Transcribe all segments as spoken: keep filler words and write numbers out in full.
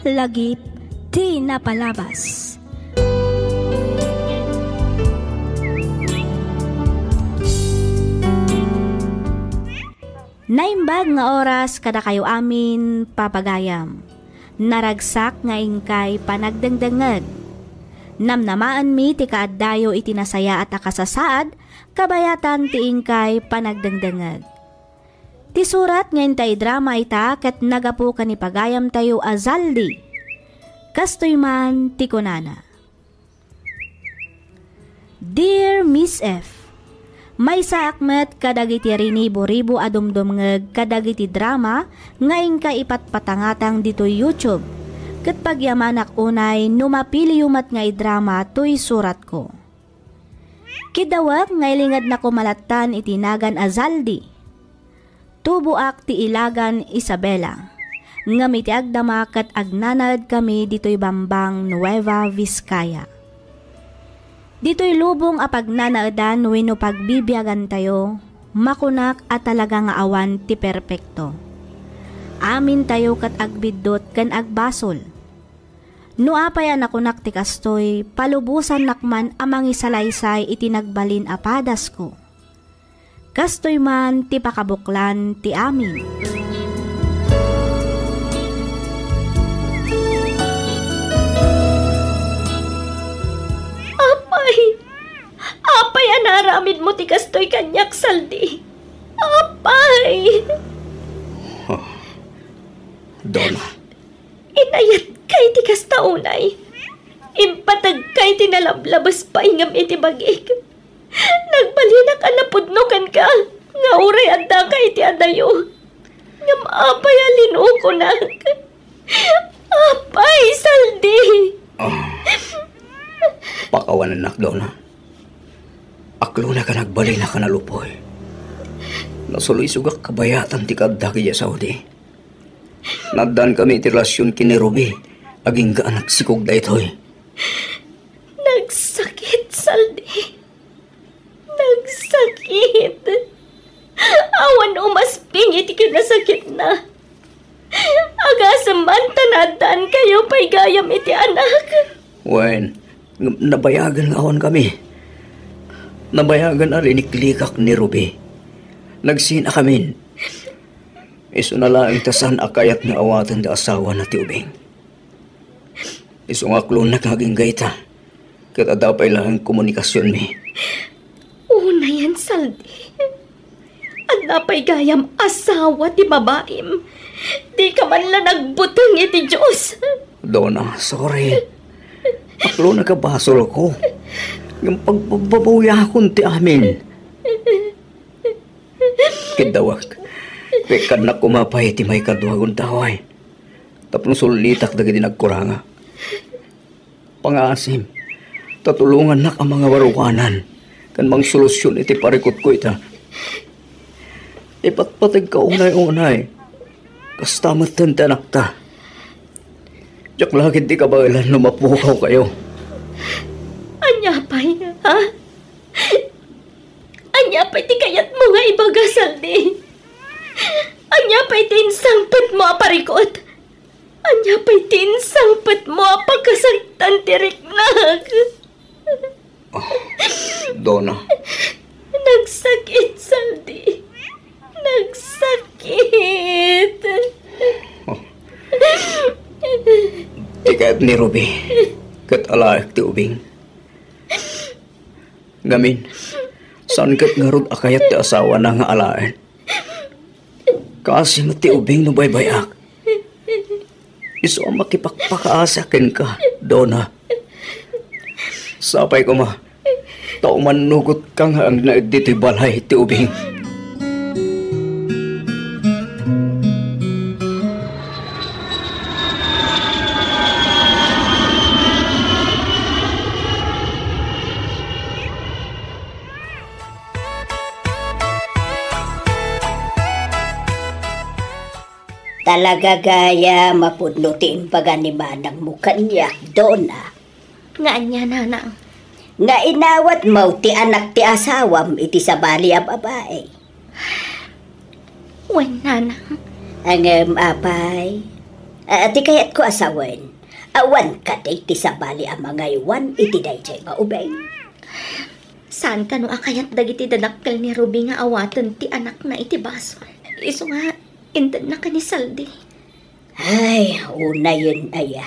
Lagip ti napalabas. Naimbag nga oras kadakayo amin, papagayam. Naragsak nga inkay panagdengdengngeg. Namnamaenmi ti kaaddayo iti nasayaat a kasasaad, kabayatan ti inkay panagdengdengngeg. Ti surat nga inta idrama ita ket nagapu ken ni pagayamtayo a Zaldi. Kastoy man ti kunana. Dear Miss F, maysaak met kadagiti rinibo-ribo a dumdumngeg kadagiti drama nga inka ipatpatangatang ditoy YouTube, ket pagyamanak unay no mapiliyo met nga idrama toy suratko. Kiddawek nga ilingednako malattan iti nagan a Zaldi. Tuboak ti ilagan Isabela, ngem iti agdama ket agnanaedkami ditoy bambang Nueva Vizcaya. Ditoy lubong a pagnanaedan wenno pagbibiagantayo, makunak a talaga nga awan ti perpekto. Amintayo ket agbiddut ken agbasol. No apay a nakunak ti kastoy, palubosannak man a mangisalaysay iti nagbalin a padasko. Kastoy man ti pakabuklan ti amin. Apay! Apay a naaramidmo ti kastoy kaniak, Zaldi? Apay! Donna. Inayatka iti kasta unay. Impategka iti nalablabes pay ngem iti bagik. Nagbalinak a napudno kenka nga uray addaka iti adayo. Ngem apay a linukonak? Apay, Zaldi! Ah, pakawanennak, Donna. Aklona ka nagbalinak a nalupoy. Nasuloysogak kabayatan ti kaaddak idiay Saudi. Naaddaankami iti relasion ken ni Ruby, agingga a nagsikog daytoy. Nagsakit, Zaldi. Nagsakit. Awan umasping iti kinasakitna. Agasem man ta naaddaan kayo pay gayam iti anak. Wen, nabayagen nga awan kami. Nabayagen a liniklikak ni Ruby. Nagsinakamin. Isuna laeng ta saan a kayat nga awaten ti asawana ti ubing. Isu nga aklonnak nga agingga ita, ket adda pay laeng komunikasionmi. Unayen, Zaldi. Adda pay gayam asawa ti babaim. Dika man la nagbuteng iti Dios. Donna, sorry. Aklona ka basolko. Ngem pagbababawiakon ti amin. Kiddawek, pikkannak koma pay ti maikadua a gundaway tapno sullitak dagiti nagkuranga. Pangaasim, ta tulongannak a mangawaruanan ken mangsolusion iti parikutko ita. Ipatpategka unay-unay. Kasta metten ti anakta. Diak la ketdi kabaelan no mapukawkayo. Ania pay, ha? Ania pay ti kayatmo nga ibaga, Zaldi? Ania pay ti insangpetmo a parikut? Ania pay ti insangpetmo a pakasaktan ti riknak? Ah, Donna. Nagsakit, Zaldi. Nagsakit. Ah. Ti kayat ni Ruby, ket alaek ti ubing. Ngamin, saan ket ngarud a kayat ti asawana nga alaen? Kaasi met ti ubing no baybay-ak. Isu a makipakpakaasi kenka, Donna. Sapay koma, ta umannugotka nga agnaed ditoy balay ti ubing. Talaga gayam a pudno ti imbaga ni manangmo kaniak, Donna. Nga ania, nanang? Nga inawatmo ti anak ti asawam iti sabali a babai. Wen, nanang. Ngem apay, A, ti kayatko a sawen, awan kadi ti sabali a mangaywan iti daydiay nga ubing? Saan kano a kayat dagiti dadakkel ni Ruby nga awaten ti anakna iti basol? Isu nga, intedna ken ni Saldi. Ay, unayen aya.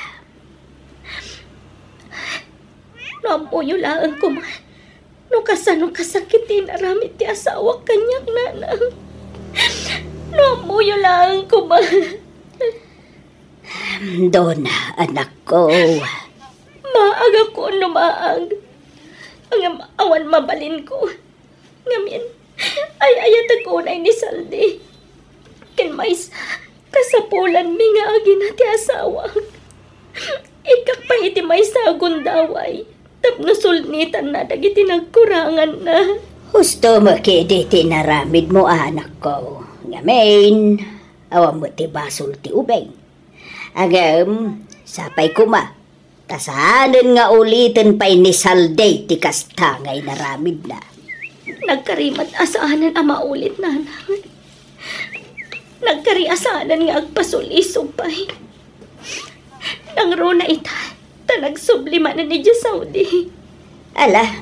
No ammoyo laeng koma, no kasano kasakit ti inaramid ti asawak kaniak, nanang. No ammoyo laeng koma. Dona, anakko. Maag ako no maag. Ngem awan mabalinko. Ngamin, ay-ayatek unay ni Saldi. Ken maysa, kasapulanmi nga agina ti asawak. Ikkak pay iti maysa a gundaway tapno sulnitanna dagiti nagkuranganna. Husto met kadi ti inaramidmo, anakko. Ngamin, awan met ti basol ti ubing. Ngem, sapay koma, ta saanen nga uliten pay ni Saldi ti kasta nga inaramidna. Nagkari met a saanen a maulit, nanang. Nagkari a saanen nga agpasulisog pay. Nangruna ita, ta nagsubli manen idiay Saudi. Ala,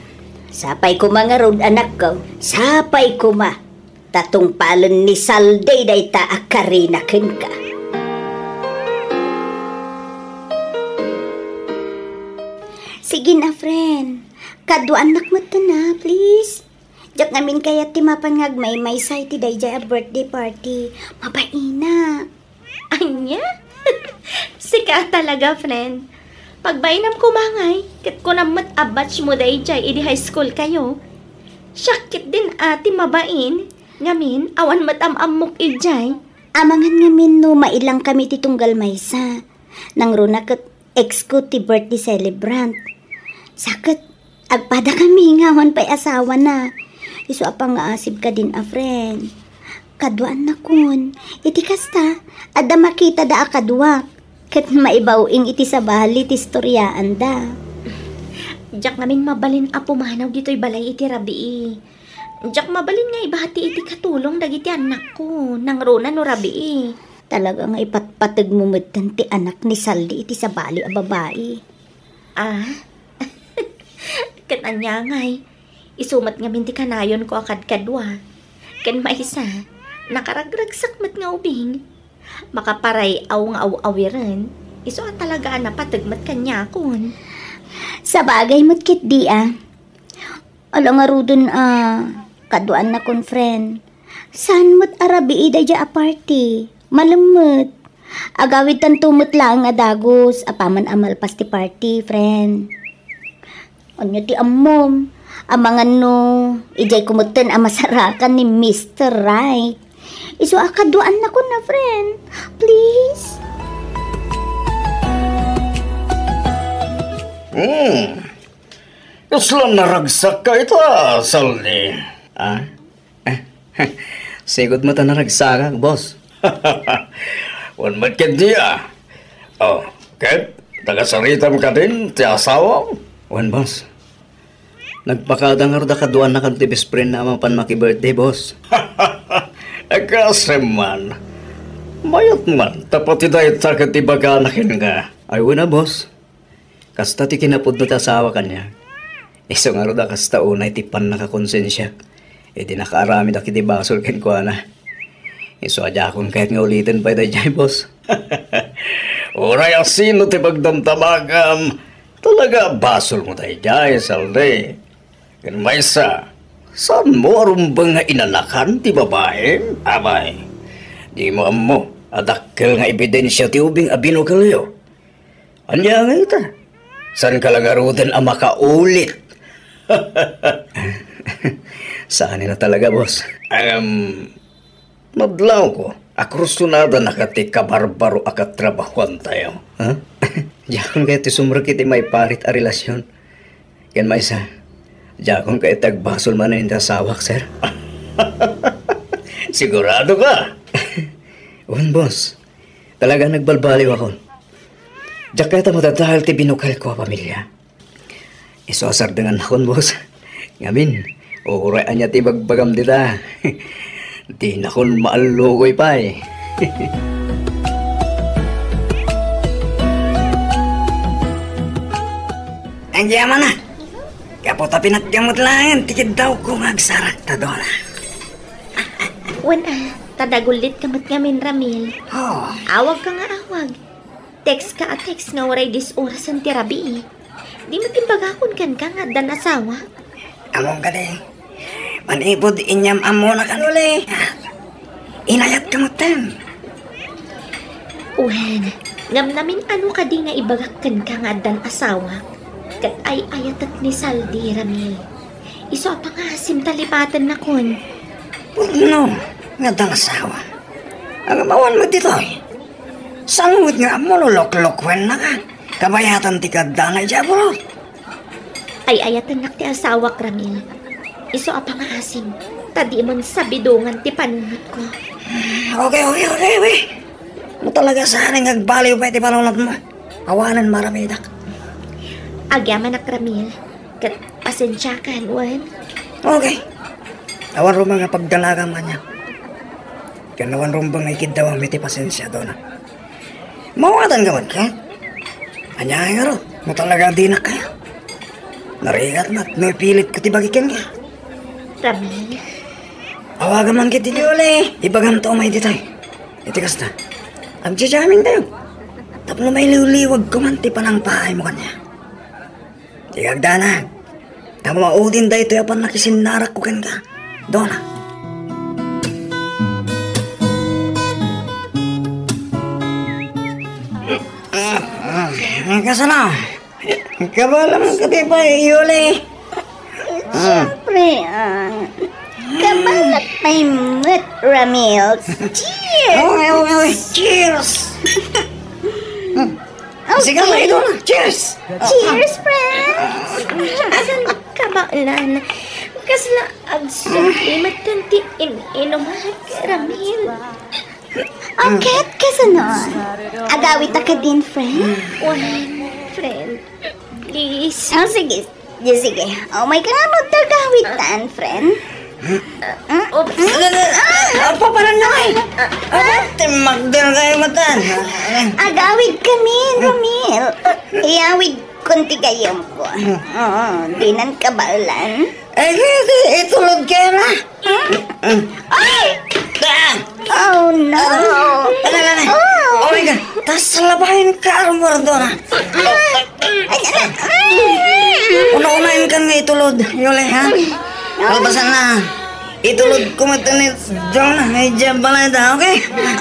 sapay koma ngarud, anakko, sapay koma. Ta tungpalen ni Saldi dayta a karina kenka. Sige na, friend. Kaduaannak metten a, please. Diak ngamin kayat ti mapan nga agmaymaysa iti daydiay a birthday party. Mabainak. Ania? Sika talaga, friend. Pagbainam koma ngay, ket kunam met a batch mo daydiay idi high school kayo. Siak ketdin a ti mabain, ngamin, awan met am-ammok idiay. Amangan ngamin no mailangkami ti tunggal maysa. Nangruna ket ex ko ti birthday celebrant. Sa ket, agpadakami nga awan pay asawana. Isu a pangngaasib kadin a friend. Kaduaannakon. Iti kasta, adda makitada a kaduak. Ket maibaw-ing iti sabali ti istoriaanda. Diak ngamin mabalin a pumanaw ditoy balay iti rabii. Diak mabalin nga ibati iti katulong dagiti annakko. Nangruna no rabii. Talaga nga ipatpategmo metten ti anak ni Saldi iti sabali a babai. Ah? Ket ania ngay, isu met ngamin ti kanayonko a kadkadua. Ken maysa, nakaragragsak met nga ubing. Makaparay-aw nga aw-awiren, isu a talaga a napateg met kaniakon. Sabagay met ketdi a. Ala ngaruden a, kaduaannakon friend. Saan met a rabii daydiay a party? Malemmet. Agawidtanto met laeng a dagus, apaman a malpas ti party, friend. Ania ti ammom? Amangan no, idiay ko metten a masarakan ni Mister Right. Isu a kaduaannakon a friend. Please? Hmm. Kasla naragsak ka ita, Saldi. Ah? Eh, sigud met a naragsakak, boss. Wen met ketdi a. Oh, ket, nakasaritam kadin ti asawam? Wen, boss. Nagpakada ngarud a kaduaannak ti best friend na a mapan maki-birthday, boss. Kasem man. Mayat man, ta pati dayta ket ibagana kenka. Ay, wen a, boss. Kasta ti kinapudno ti asawa kaniak. Isu ngarud a kasta unay ti pannakakonsensiak idi nakaaramidak iti basol kenkuana. Isu a diakon kayat nga uliten pay daydiay, boss. Uray a sino ti pagdamdamagam, talaga a basolmo daydiay, Saldi. Ken maysa, saanmo a rumbeng nga inanakan ti babaim? Abay, dimo ammo a dakkel nga ebidensia ti ubing a binukelyo. Ania ngay ita? Saanka la ngaruden a makaulit? Saanen a talaga, boss. Em, nadlawko a kursunada na ka ti kabarbaro a katrabahuantayo, ha? Diakon kayat ti sumrek iti maiparit a relasyon. Ken maysa, diakon kayat ti agbasol manen iti asawak, sir. Sigurado ka? Wen, boss. Talaga nagbalbaliw akon. Diak kayat a madadael ti binukelko a pamilia. Isu a sardengannakon, boss. Ngamin, uray ania ti ibagbagam dita. Dinakon maallugoy pay. Agyamanak. Gapu ta pinatgamot laeng ti kiddawko nga agsarakta, Dona. Wen a, ta dagullitka met ngamin, Ramil. Oh. Awagka nga awag. Textka a text nga uray dis orasen ti rabii. Di met imbagakon kenka nga addan asawa? Ammom kadi, manipud inyam-ammonakan uli, inayatka metten. Wen, ngem namin-ano kadi nga ibagak kenka nga addan asawa? Ket ay-ayatek ni Saldi, Ramil. Isu a pangaasim ta lipatennakon. Pudno nga addan asawa. Ngem awan met ditoy. Saan met nga ammo no loklokuennaka? Kabayatan ti kaddana idiay abroad. Ay-ayatennak ti asawak, Ramil. Isu a pangaasim, ta dimon sabidongan ti panunotko. Okay, okay, okay, okay. No talaga saan nga agbaliw pay ti panunotmo, awanen maramidak. Agyamanak, Ramil. Ket pasensiakan, wen? Okay. Awan rumbeng nga pagdalagam kaniak. Ken awan rumbeng nga ikiddawam iti pasensia, Dona. Mawatanka met, ket? Ania ngarud, no talaga dinak kaya? Narigat met no ipilitko ti bagi kenka. Ramil. Awagam man ketdi ni Yuli. Ibagamto umay ditoy. Iti kasta, agja-jammingtayo. Tapno mailiwliwagko man ti panangpaaymo kaniak. Di agdanag. Ta maudin daytoy a pannakisinnarek ko kenka, Dona. Ah, ah, kasano? Kabaalam kadi pay, Yuli? Ah. Siyempre, ah. Kabalak pay met, Ramil. Cheers! Okay, okay, okay. Cheers! Okay. Sige, Dona. Cheers! Cheers, friends! Asan ka ba, Lan? Kasla agsubli met ti in-inumak, Ramil. O ket kasano? Agawidta kadin, friend? Wen, friend. Please. Ah, sige. Sige, sige. Umayka nga magtagawidtan, friend. Oops. Ah, paparan na, eh. Aba, timmagdal kayo matan. Agawidkami, Ramil. Iyawidkon ti gayumko. Oo, dinan kabaelan. Eh, di, itulod kayo na. Ay! Ah! Oh, no. Ala, ala, ala. Oh. Oh my God. Tas labahin ka, Armor, Dona. Ay, ay, ay, ay. Una-unahin ka nga itulod, Yuli, ha? Kalpasan na. Itulod ko met ni Dona, ay, diyan pala ito, okay?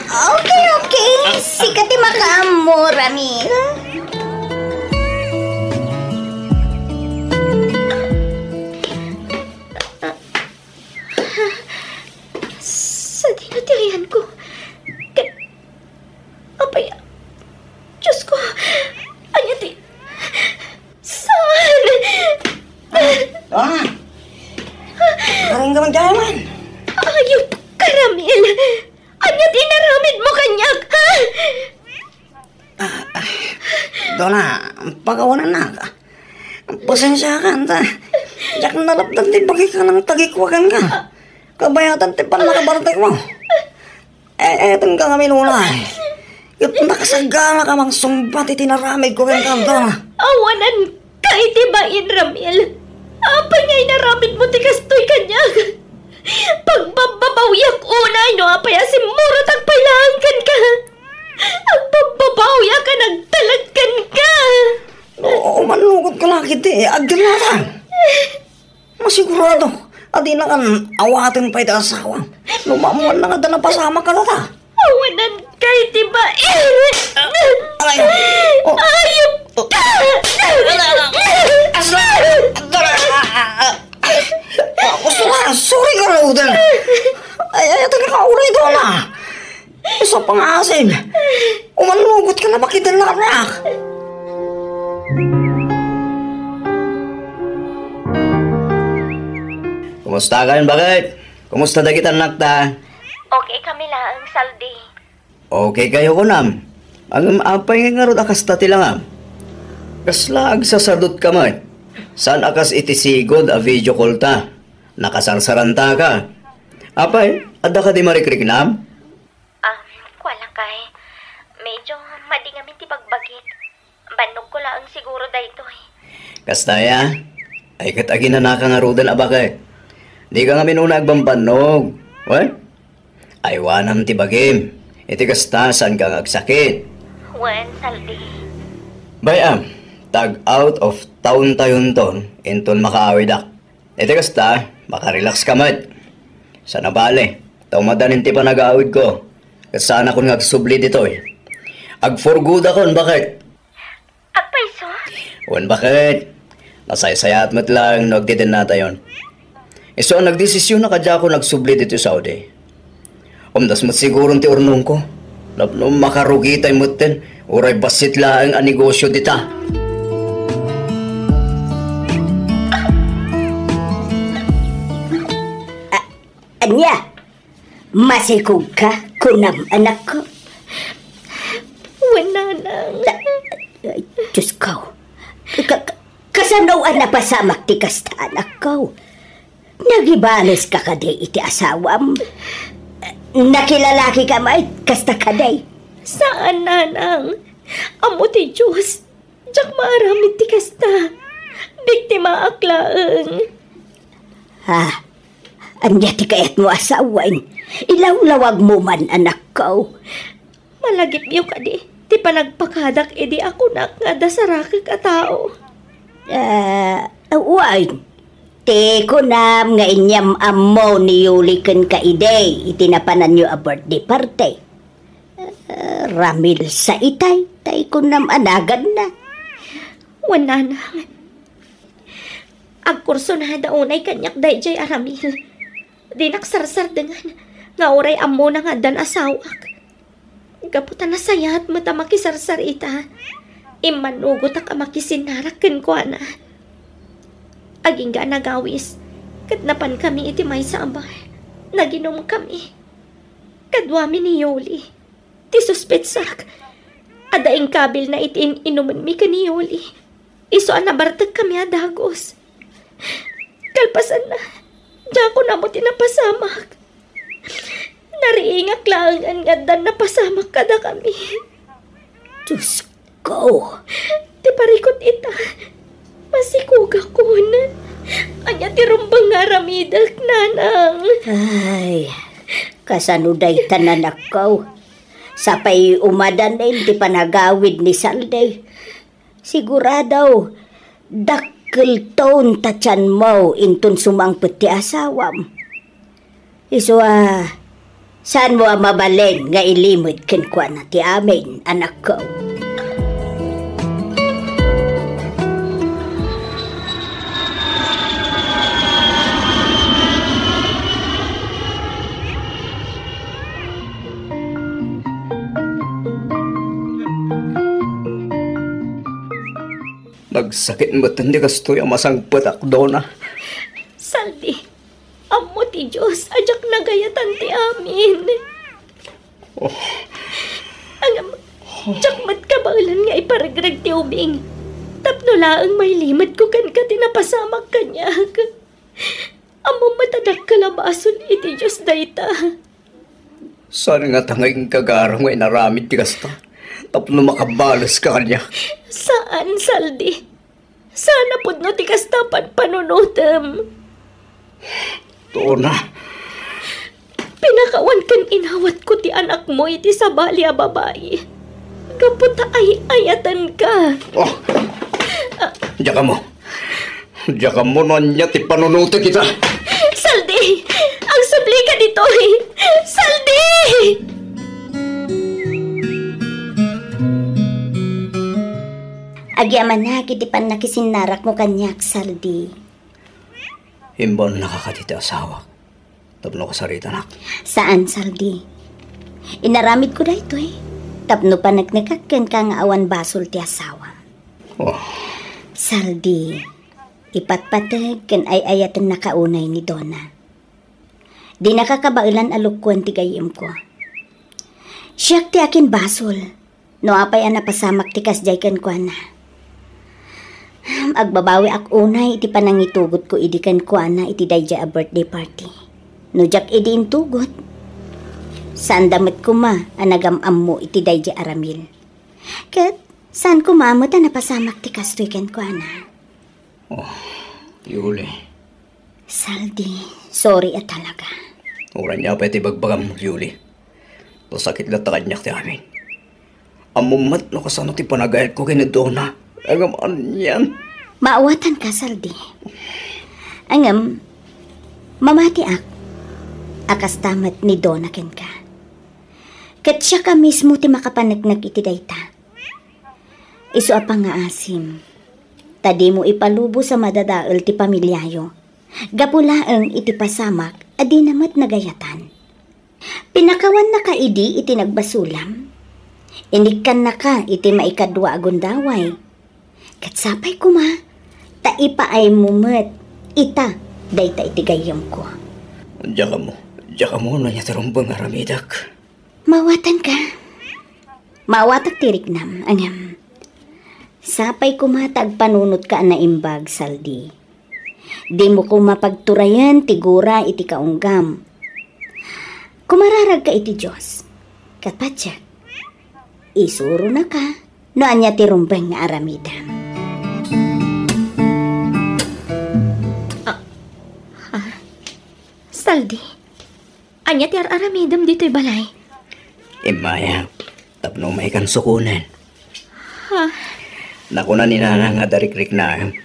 Okay, okay. Sika ti makaammo, Ramil. Sadino ti ayanko? Ket, apay, Diosko, ania ti, saan? Ah, ah. Karing ka man, Diamond. Ayup ka, Ramil. Ania ti inaramidmo kaniak, ha? Ah, ah, Dona, pagawanan na. Pasensiakan ta. Diak nalapdan ti bagik a nangtagikwa kenka. Kabayatan ti pannakabartek mo. Eh, etan ka ngamin unay. Ket nakasagana ka mangsungbat iti naramidko kenka, Dona. Awanan ka iti bain, Ramil. Apay nga inaramidmo ti kastoy kaniak? Pagbabbabawiak unay no apay a simmurotak pay laeng kenka. Agbabbabawiak a nagtalek kenka. Oo, mannugot ka la ket ti agdennata. Masigurado a dinakan awaten pay ti asawam no maammoanna nga adda napasamak kadata. Awanan ka iti bain. Ay, oh. Ayup ka! Asla! Dara! Ah, gusto na, sorry ka, Rodan. Ay, ay, ito na ka, uray doon na. Sa pangasim. Umanugot ka na, bakit ang larak? Kumusta kayon, bakit? Kumusta dagiti annakta? Okay kami laeng, Saldi. Okay kayo, kunam. Ngem apay nga ngarud a kasta ti langam? Kasla agsasardot ka met? Saan a kas iti sigud a video call ta? Nakasarsaranta ka. Apay, adda kadi marikriknam? Um, kuala kay, medyo madi ngamin ti bagbagik. Bannogko laeng siguro daytoy. Kasta aya? Ay, ket aginanaka ngaruden a baket. Dika ngamin unay agbambannog. Wen? Aywanam ti bagim. Iti kasta, saanka nga agsakit. Wen, Saldi. Bay-am, tag-out of town tayonton inton makaawidak. Iti kasta, makarelax ka met. Saan a bale, ta umadanin ti panag-aawidko. Ket saanakon nga agsubli ditoy. Agforgudakon, baket. Agpayso? Wen, baket. Nasaysayaat met laeng no agdidennatayon. Isu a nagdesisionak a diakon agsubli ditoy Saudi. Umdas met siguron ti urnongko. Tapno makarugitay metten, uray bassit laeng a negosyo dita. A-, ania? Masikogka, kunam, anakko? Wen, nanang. Ay, Diyos ko. Ka-, ka-, kasano a napasamak ti kasta, anakko? Nagibaleska kadi iti asawam? Nakilalakika met kasta kadi? Saan, nanang. Ammo ti Dios. Diak maaramid ti kasta. Biktimaak laeng. Ha? Ania ti kayatmo a sawen? Ilawlawagmo man, anakko. Malagipyo kadi ti panagpakadak idi a kunak nga adda sarakek a tao? Ah, wen. Ti kunam nga inyam-ammo ni Yuli kenka idi iti napananyo a birthday party. Ah, Ramil sa itay, tay kunam a naganna. Wen, nanang. Agkursunada unay kaniak daydiay a Ramil. Dinak sarsardengan nga uray ammona nga addan asawak. Gapu ta nasayaat met a makisarsar ita, immanugotak a makisinnarak kenkuana. Agingga a nagawis, ket napankami iti maysa a bar. Naginumkami. Kaduami ni Yoli. Ti suspetsak, adda inkabilna iti in-inumenmi ken ni Yoli. Isu a nabartekkami a dagus. Kalpasanna, diakon ammo ti napasamak. Nariingak laengen nga addan napasamak kadakami. Diyos ko! Ti parikut ita, masikogakon. Ania ti rumbeng nga aramidek, nanang? Ay, kasano dayta, anakko? Sapay umadanin ti panagawid ni Saldi. Sigurado, dakkelton ta tianmo inton sumangpet ti asawam. Isu a, saanmo a mabalin nga ilimed kenkuana ti amin, anakko. Nagsakit met ti kastoy a masangpetak, Dona. Saldi, ammo ti Dios a diak nagayatan ti amin. Oh. Ngem, diak met kabaelan nga iparegreg ti ubing. Tapno laeng mailimedko kenka ti napasamak kaniak. Ammom met a dakkel a basol iti Dios dayta. Saan ngata nga inka gayam nga inaramid ti kasta tapno makabaleska kaniak? Saan, Saldi. Saan a pudno ti kasta a panpanunotem. Dona. Pinakawan ken inawatko ti anakmo iti sabali a babai. Gapu ta ay-ayatenka. Oh. Diak ammo. Diak ammo no ania ti panunotek ita. Saldi! Agsublika ditoy! Saldi! Agyamanak iti pannakisinnarako kaniak, Saldi. Imbaonnaka kadi ti asawak tapno kasaritanak? Saan, Saldi. Inaramidko daytoy tapno paneknekak kenka nga awan basol ti asawam. Oh. Saldi, ipatpateg ken ay-ayatennaka unay ni Dona. Dinaka kabaelan a lukkoen ti gayyemko. Siak ti akinbasol no apay a napasamak ti kasdiay kenkuana. Agbabawiak unay iti panangitugotko idi kenkuana iti daydiay a birthday party. No diak idi intugot, saanda met koma a nagam-ammo iti daydiay a Ramil. Ket saan koma met a napasamak ti kastoy kenkuana. Oh, Yuli. Saldi, sorry a talaga. Uray ania pay ti ibagbagam, Yuli. Nasakit latta kaniak ti amin. Ammom met no kasano ti panagayatko ken ni Dona. Ngem anian? Maawatanka, Saldi. Ngem, mamatiak a kasta met ni Dona kenka. Ket siaka mismo ti makapaneknek iti dayta. Isu a pangngaasim, ta dimo ipalubos a madadael ti familiayo, gapu laeng iti pasamak a dina met nagayatan. Pinakawannaka idi iti nagbasolam. Inikkannaka iti maikadua a gundaway. Ket sapay koma, ta ipaaymo met ita dayta iti gayyemko. Diak ammo, diak ammo no ania ti rumbeng nga aramidek. Maawatanka. Maawatak ti riknam, ngem sapay koma ta agpanunotka a naimbag, Saldi. Dimo koma pagturayen ti gura iti kaunggam. Kumararagka iti Dios. Ket patiek, isuronaka no ania ti rumbeng nga aramidem. Ah, ah, Saldi, ania ti ar-aramidem ditoy balay? Immay, tapno umaykan sukonen. Ha? Nakuna ni Nana nga adda rikriknaem.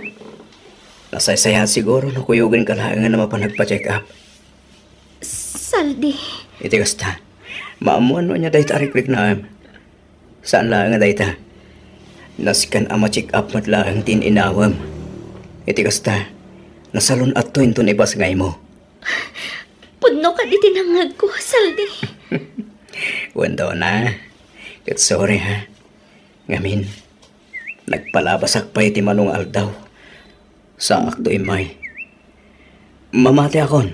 Nasaysayaat siguro no kuyogenka laengen a mapan agpa-check up. Saldi. Iti kasta, maammoan no ania dayta a rikriknaem. Saan laeng a dayta. Nasken a ma-check up met laeng ti in-inawem. Iti kasta, nasalun-atto inton ibasngaymo. Pudno kadi ti nangngegko, Saldi. Wen, Dona, ket sorry, ha. Ngamin, nagpalabasak pay ti mano nga aldaw. Saakto immay. Mamatiakon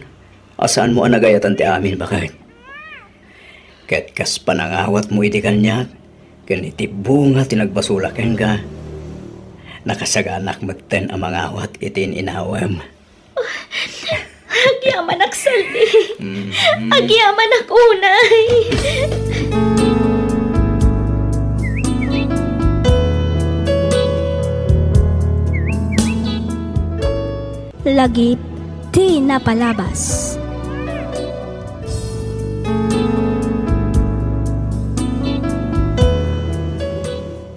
a saanmo a nagayatan ti amin, baket. Ket kas panangawatmo idi kaniak, ken iti bunga ti nagbasolak kenka, nakasaganak metten a mangawat iti in-inawem. Agyamanak, Saldi. Mhm. Agyamanak unay. Lagip ti napalabas.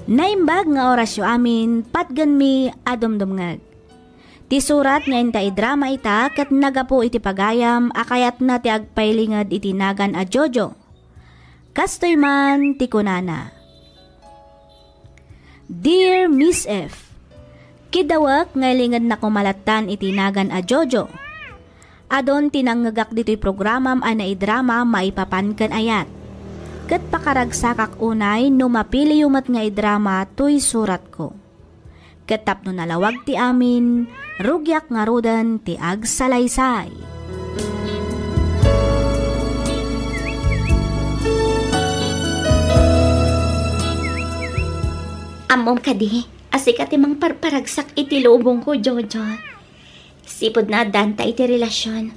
Naimbag nga orasyo amin, patgenmi a dumdumngeg. Ti surat nga inta idrama ita ket naggapu iti pagayam a kayatna ti agpailinged iti nagan a Jojo. Kastoy man ti kunana, Dear Miss F, kidawek nga ilingednak koma lattan iti nagan a Jojo. Adun ti nangngegak ditoy programam a naidrama maipapan ken ayat. Ket pakaragsakak unay no mapiliyo met nga idrama toy suratko. Ket tapno nalawag ti amin, rugiak ngaruden ti agsalaysay. Ammom kadi a sika ti mangparparagsak iti lubongko, Jojo. Sipud naaddaanta iti relasion,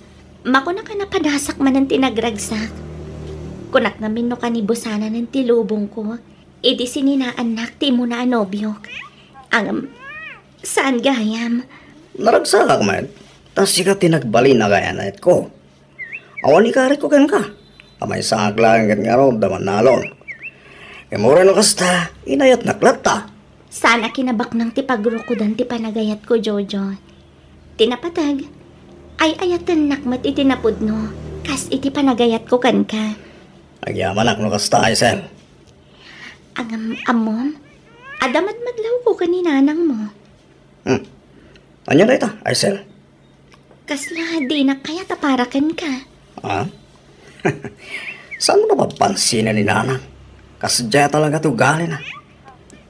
makunak a napadasak manen ti nagragsak. Kunak ngamin no kanibusananen ti lubongko, idi sininaannak ti immuna a nobiok. Ngem, saan gayam. Naragsakak met, ta sika ti nagbalin a kayanetko. Awan ikaritko kenka. Amaysaak laeng ket ngarud a mannalon. Ngem uray no kasta, inayatnak latta. Saan a kinabaknang ti pagrukodan ti panagayatko, Jojo. Ti napateg, ay-ayatennak met iti napudno, kas iti panagayatko kenka. Agyamanak no kasta, Aisel. Ngem, ammom, adda madmadlawko ken ni nanangmo. Hmm. Ania dayta, Aisel? Kasla dinak kayat a para kenka. Ah? Saanmo napapansinan ni Nanang? Kasdiay talaga ti ugalina.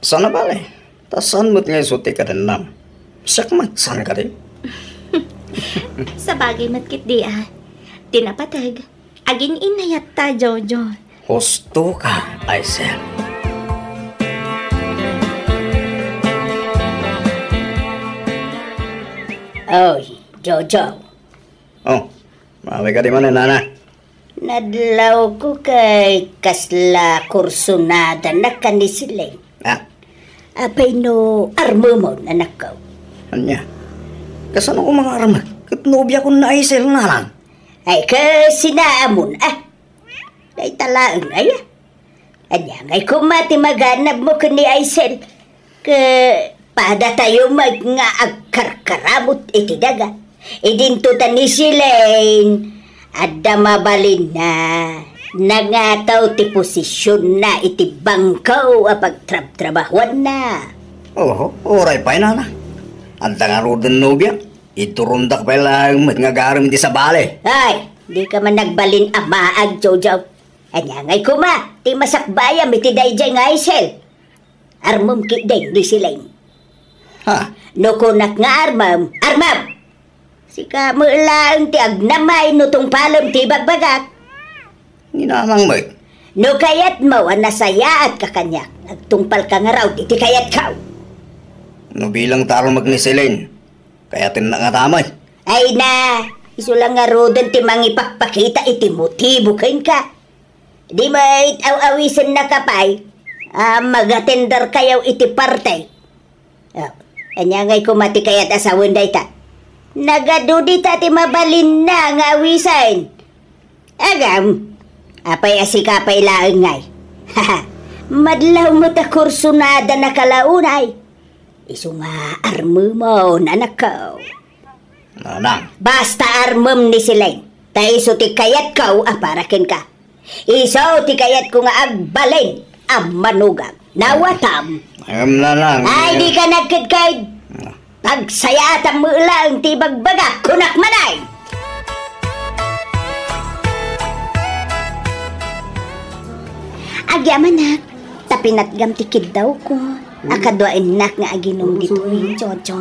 Saan a bale, ta saan met nga isu ti kadennam. Siak met, saan kadi? Sabagay met ketdi a. Ti napateg, agin-innayatta, Jojo. Husto ka, Aisel. Oy, Jojo. Oh, maawi kadi manen, Nana? Nadlawko ket kasla kursonada na ken ni Sileng. Ah? Apay no armemon, anakko? Ania? Kasano ko mangarmek ket nobiakon ni Aisel, nanang? Ay, kasinaamon, ah. Dayta laeng, aya. Ania ngay koma ti maganabmo ken ni Aisel? Ket padatayo met nga agkarkaramut iti daga. Idinto ta ni Celine, adda mabalinna. Nangataw ti posisionna iti bangko a pagtrabtrabahuanna. Oho, uray pay, nana. Adda ngaruden nobia. Iturondak pay laeng met nga agarem iti sabali. Ay, dika man nagbalin a maag, Jojo. Ania ngay koma ti masakbayam iti daydiay nga Aisel? Armem ketdin ni Celine. Ha? No kunak nga armem, armem! Sika met laeng ti agnamay no tungpalem ti ibagbagak. Ni nanang met. No kayatmo a nasayaatka kaniak, agtungpalka ngarud iti kayatko. No bilang ta armek ni Celine, kayatennak ngata met. Ay na, isu la ngaruden ti mangipakpakita iti motibo kenka. Di met aw-awisennaka pay a magatenderkayo iti party. Oh, ania ngay koma ti kayat a sawen dayta? Nagadu dita ti mabalinna nga awisen. Agam, apay a sika pay laeng ngay? Madlaw met a kursonada na kalaunay. Isu nga armemon, anakko. Nanang. Basta armem ni Celine. Ta isu ti kayatko a para kenka. Isu ti kayatko nga agbalin a manugang. Nawatam? Ngem, nanang. Ay, dika nagkedked. Ah. Pagsayaatam met laeng ti ibagbagak, kunak manen. Agyamanak, ta pinatgam ti kiddawko. A kaduaennak nga aginum ditoy, Jojo.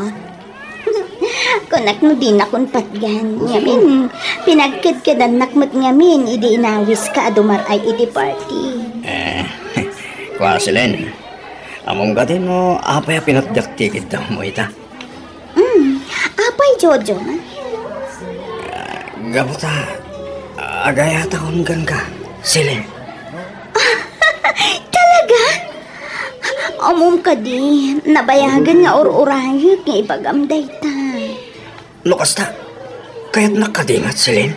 Kunak no dinakon patgan. Ngamin, pinagkedkedannak met ngamin idi inawiska a dumar-ay iti party. Eh, kua, Celine, ammom kadi no apay a pinatgak ti kiddawmo ita? Mm, apay, Jojo? Ah, gapu ta, agayatakon kenka, Celine. Talaga? Ammom kadi, nabayagen nga ur-urayek nga ibagam dayta. No kasta, kayatnak kadi ngarud, Celine?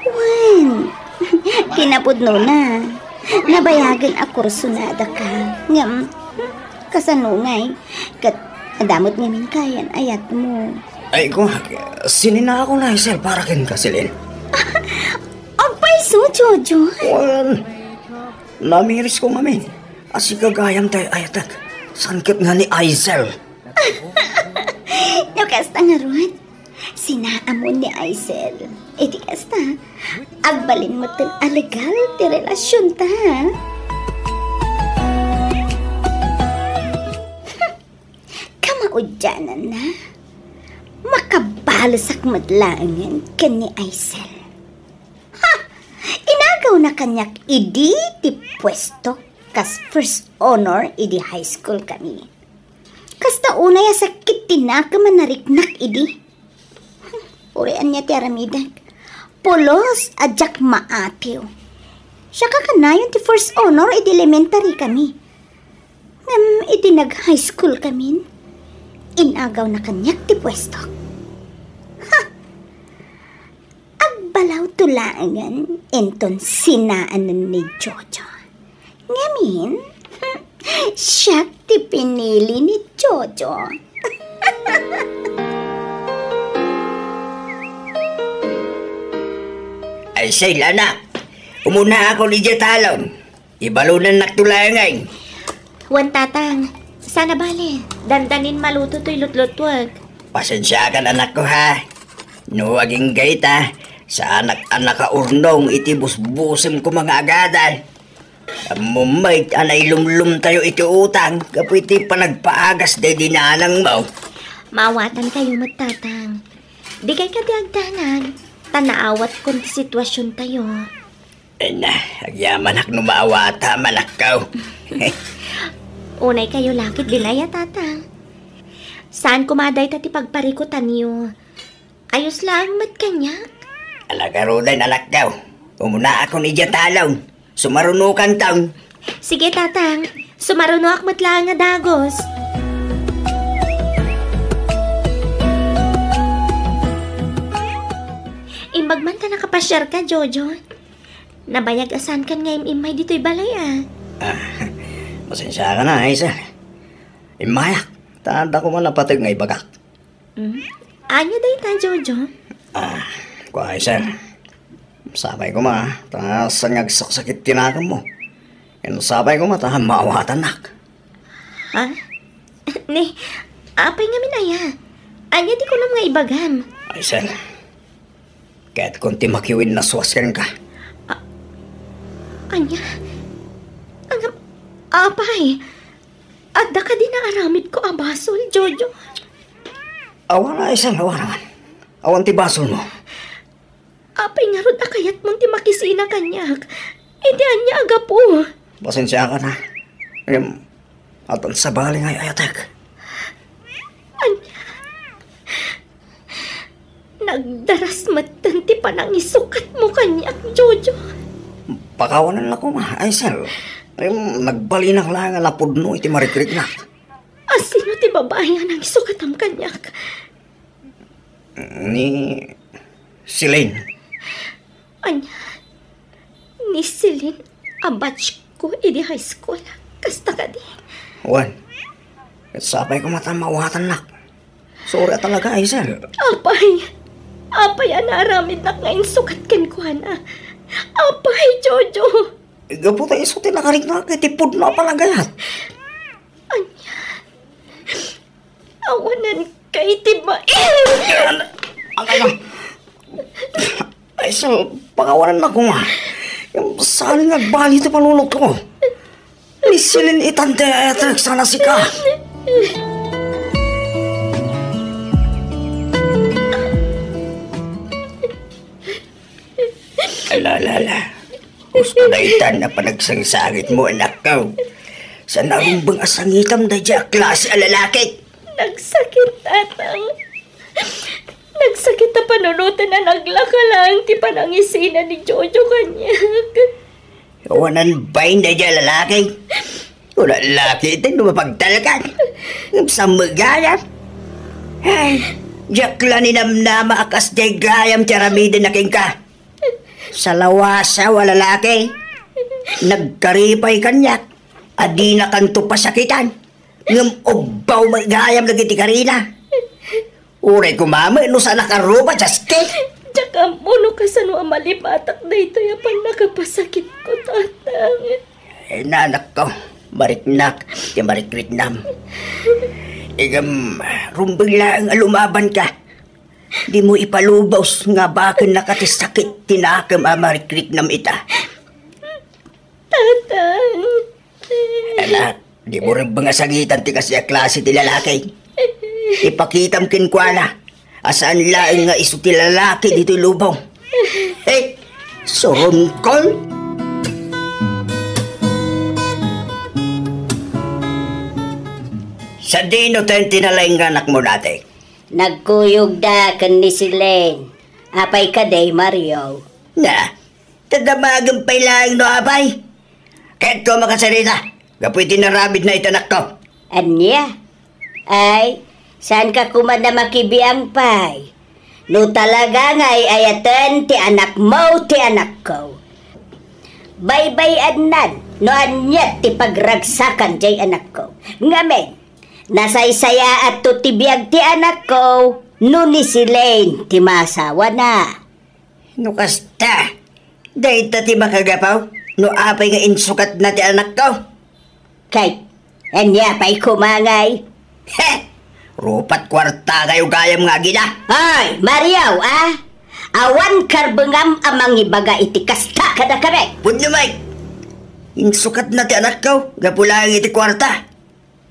Wen, kinapudnona, nabayagen a kursonadaka. Ngem, kasano ngay? Ket adda met ngamin kayan a yatmo. Ay, kua, sininako ni Aisel para kenka, Celine. Apay isu, Jojo? Wen, namirisko ngamin a sika gayam ti ay-ayatek. Saan ket nga ni Aisel? No kasta ngarud, sinaamon ni Aisel. Iti kasta, agbalin metten a legal ti relasionta. Kamaudiananna, makabalesak met laengen ken ni Aisel. Ha! Inagawna kaniak idi ti puesto kas first honor idi high school kami. Kasta unay a sakit ti nakem a nariknak idi. Uray ania ti aramidek. Pulos a diak maatiw. Siak a kanayon ti first honor idi elementary kami. Ngem idi nag-high school kamin, inagawna kaniak ti puestok. Ha! Agbalawto laengen inton sinaanen ni Jojo. Ngamin, siak ti pinili ni Jojo. Ay, say, anak. Umunaakon idiay talon. Ibalonannakto laengen. Wen, Tatang. Sana bale, dandanin maluto toy lutlutuek. Pasensiakan, anakko, ha. No agingga ita, saanak a nakaurnong iti busbusem koma nga agadal. Ammom met a nailumlomtayo iti utang gapu iti panagpaagas daydi nanangmo. Maawatankayo met, Tatang. Dikay kadi agdanag, ta naawatkon ti situasiontayo. Ay na, agyamanak no maawatam, anakko. Unaykayo la ketdin aya, Tatang? Saan koma dayta ti pagparikutanyo. Ayos laeng met kaniak. Ala garuden, anakko. Umunaakon idiay talon. Sumarunokanton. Sige, Tatang. Sumarunoak met laeng a dagus. Pagman ta nakapasiarka, Jojo. Nabayag a saankan nga im-immay ditoy balay, a. Ah, pasensiakan, Aisel. Immayak. Ta adda koma napateg nga ibagak. Hmm? Ania dayta, Jojo? Ah, kua, Aisel. Sapay koma, ta saan nga agsaksakit ti nakemmo. Ken sapay koma ta maawatannak. Ha? Ni, apay ngamin aya? Ania ti kunam nga ibagam? Aisel, kayatkon ti makiwinaswas kenka. A-, ania? Ngem, apay, adda kadi naaramidko a basol, Jojo? Awan, Aisel, awan, awan. Awan ti basolmo. Apay ngarud a kayatmon ti makisina kaniak? Iti ania a gapu? Pasensiakan, a. Ngem, addan sabali nga ay-ayatek. Ania? Nagdaras metten ti panangisukatmo kaniak, Jojo. Pakawanennak koma, Aisel. Ngem, nagbalinak laeng a napudno iti marikriknak. A sino ti babai a nangisukatam kaniak? Ni Celine. Ania? Ni Celine a batchko idi high school. Kasta kadi? Wen. Ket sapay koma ta maawatannak. Sorry a talaga, Aisel. Apay! Apay a naaramidnak nga insukat kenkuana? Apay, Jojo! Gapu ta isu ti nakariknak iti pudno a panagayat. Ania? Awanan kay ti bain! Ang, ang, ang. Ay, so, pakawanan na ko nga. Saan nga agbali ti panunotko? Ni Celine itan ti etek sana sika. Ala, ala, ala. Husto daytan a panagsangsangitmo, anakko. Saan a rumbeng a sangitam daydiay a klase a lalaki? Nagsakit, Tatang. Nagsakit a panunoten a naglaka laeng ti panangisina ni Jojo kaniak. Awanan bain daydiay a lalaki. Lalaki iti no mapagtalkan. Ngem saan met gayam? Ay, diak la ninamnama a kasdiay gayam ti aramidenna kenka. Salawasaw a lalaki. Nagkaripay kaniak a dinakanto pasakitan. Ngem ubbaw met gayam dagiti karina. Uray koma met no saanak a ruba, Justin. Diak ammo no kasano a malipatak daytoy a pannakapasakitko, Tatang. Ay, anakko, mariknak ti marikriknam. Ngem, rumbeng laeng a lumabanka. Dimo ipalubos nga bakennaka ti sakit ti nakem a marikriknam ita. Tatang. Anak, dimo rumbeng a sangitan ti kasdiay a klase ti lalaki. Ipakitam kenkuana a saan laeng nga isu ti lalaki ditoy lubong. Hey, surungkol! Sadino ten ti nalaing nga anakmo, Nate? Nagkuyogda ken ni Celine. Apay kadi, Mario? Na, ta damagem pay laeng no apay. Kayatko a makasarita gapu iti naramidna iti anakko. Ania? Ay, saanka koma a makibiang pay? No talaga nga ay-ayaten ti anakmo ti anakko, baybay-annan no ania ti pagragsakan diay anakko. Ngamin, nasaysayaatto ti biag ti anakko no ni Celine ti maasawana. No kasta, dayta ti makagapu no apay nga insukatna ti anakko. Kay, ania pay koma ngay? He! Rupat kuarta kayo gayam nga agina. Ay, Mario, a? Awan karbengam a mangibaga iti kasta kadakami. Pudno met! Insukatna ti anakko gapu laeng iti kuarta.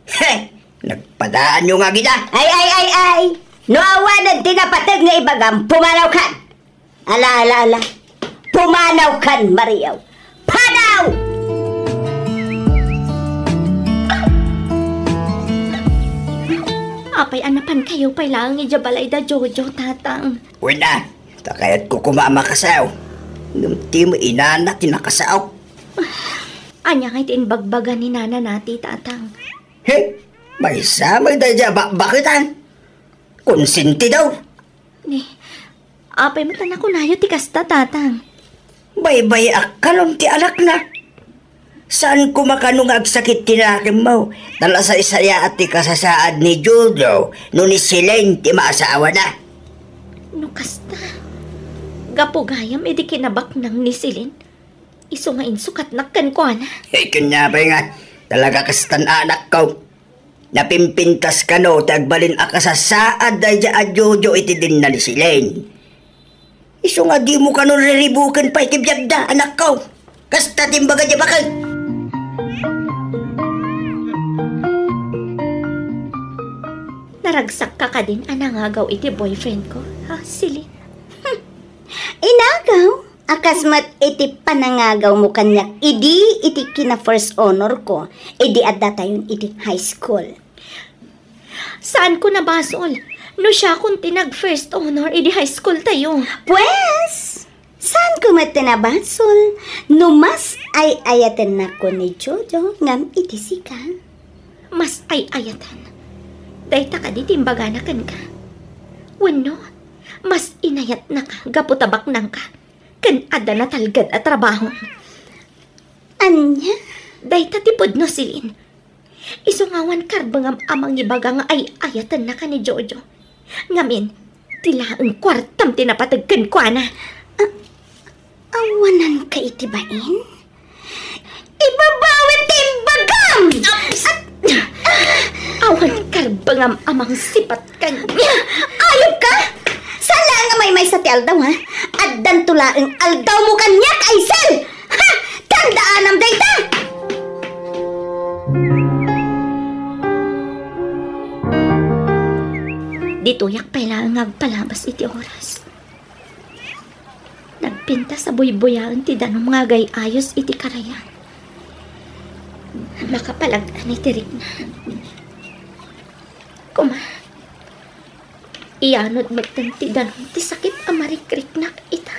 He! Nagpadaanyo nga agina. Ay, ay, ay, ay! No awanen ti napateg nga ibagam, pumanawkan! Ala, ala, ala. Pumanawkan, Mario. Panaw! Apay a napankayo pay laeng idiay balay da Jojo, Tatang? Wen a, ta kayatko koma a makasaok. Ngem ti inana ti nakasaok. Ania ngay ti imbagbaga ni Nana Nati, Tatang? He, maysa met daydiay a bakbaketan. Konsentido. Ni, Apay met a nakunayo ti kasta, Tatang? Baybay-ak kalon ti anakna. Saan koma kano nga agsakit ti nakemmo, ta nasaysayaat ti kasasaad ni Jojo no ni Celine ti maasawana. No kasta, gapu gayam idi kinabaknang ni Celine, isu nga insukatnak kenkuana. Ay, kunya pay nga, talaga kastan anakko. Napimpintas kano ti agbalin a kasasaad daydiay a Jojo iti dinna ni Celine. Isu nga dimo kano riribuken pay ti biagda, anakko. Kasta ti imbaga diay baket. Naragsakka kadin a nangagaw iti boyfriend ko, ha, Celine? Inagaw? A kas met iti panangagawmo kaniak idi iti kina-first honor ko, idi addatayon iti high school. Saanko nabasol no siakon ti nag-first honor idi high school tayo? Pues, saanko met ti nabasol no mas ay-ayatennakon ni Jojo ngem iti sika? Mas ay-ayatan? Dayta kadi ti imbagana kenka? Wenno, mas inayatnaka gapu ta baknangka ken adda natalged a trabaho? Ania? Dayta ti pudno, Celine. Isu nga awan karbengam a mangibaga nga ay-ayatennaka ni Jojo. Ngamin, ti laeng kuartam ti napateg kenkuana. A-, awananka iti bain? Ibabawit ti imbagam! At, awan karbengam a mangsipat kaniak. Ayupka! Saan laeng a maymaysa ti aldaw, ha? Addanto laeng aldawmo kaniak, Aisel! Ha? Tandaanam dayta! Ditoyak pay laeng nga agpalabas iti oras. Nagpintas a buybuyaen ti danum nga agay-ayos iti karayan. Makapalag-an iti rikna. Koma, iyanod metten ti danum ti sakit a marikriknak ita.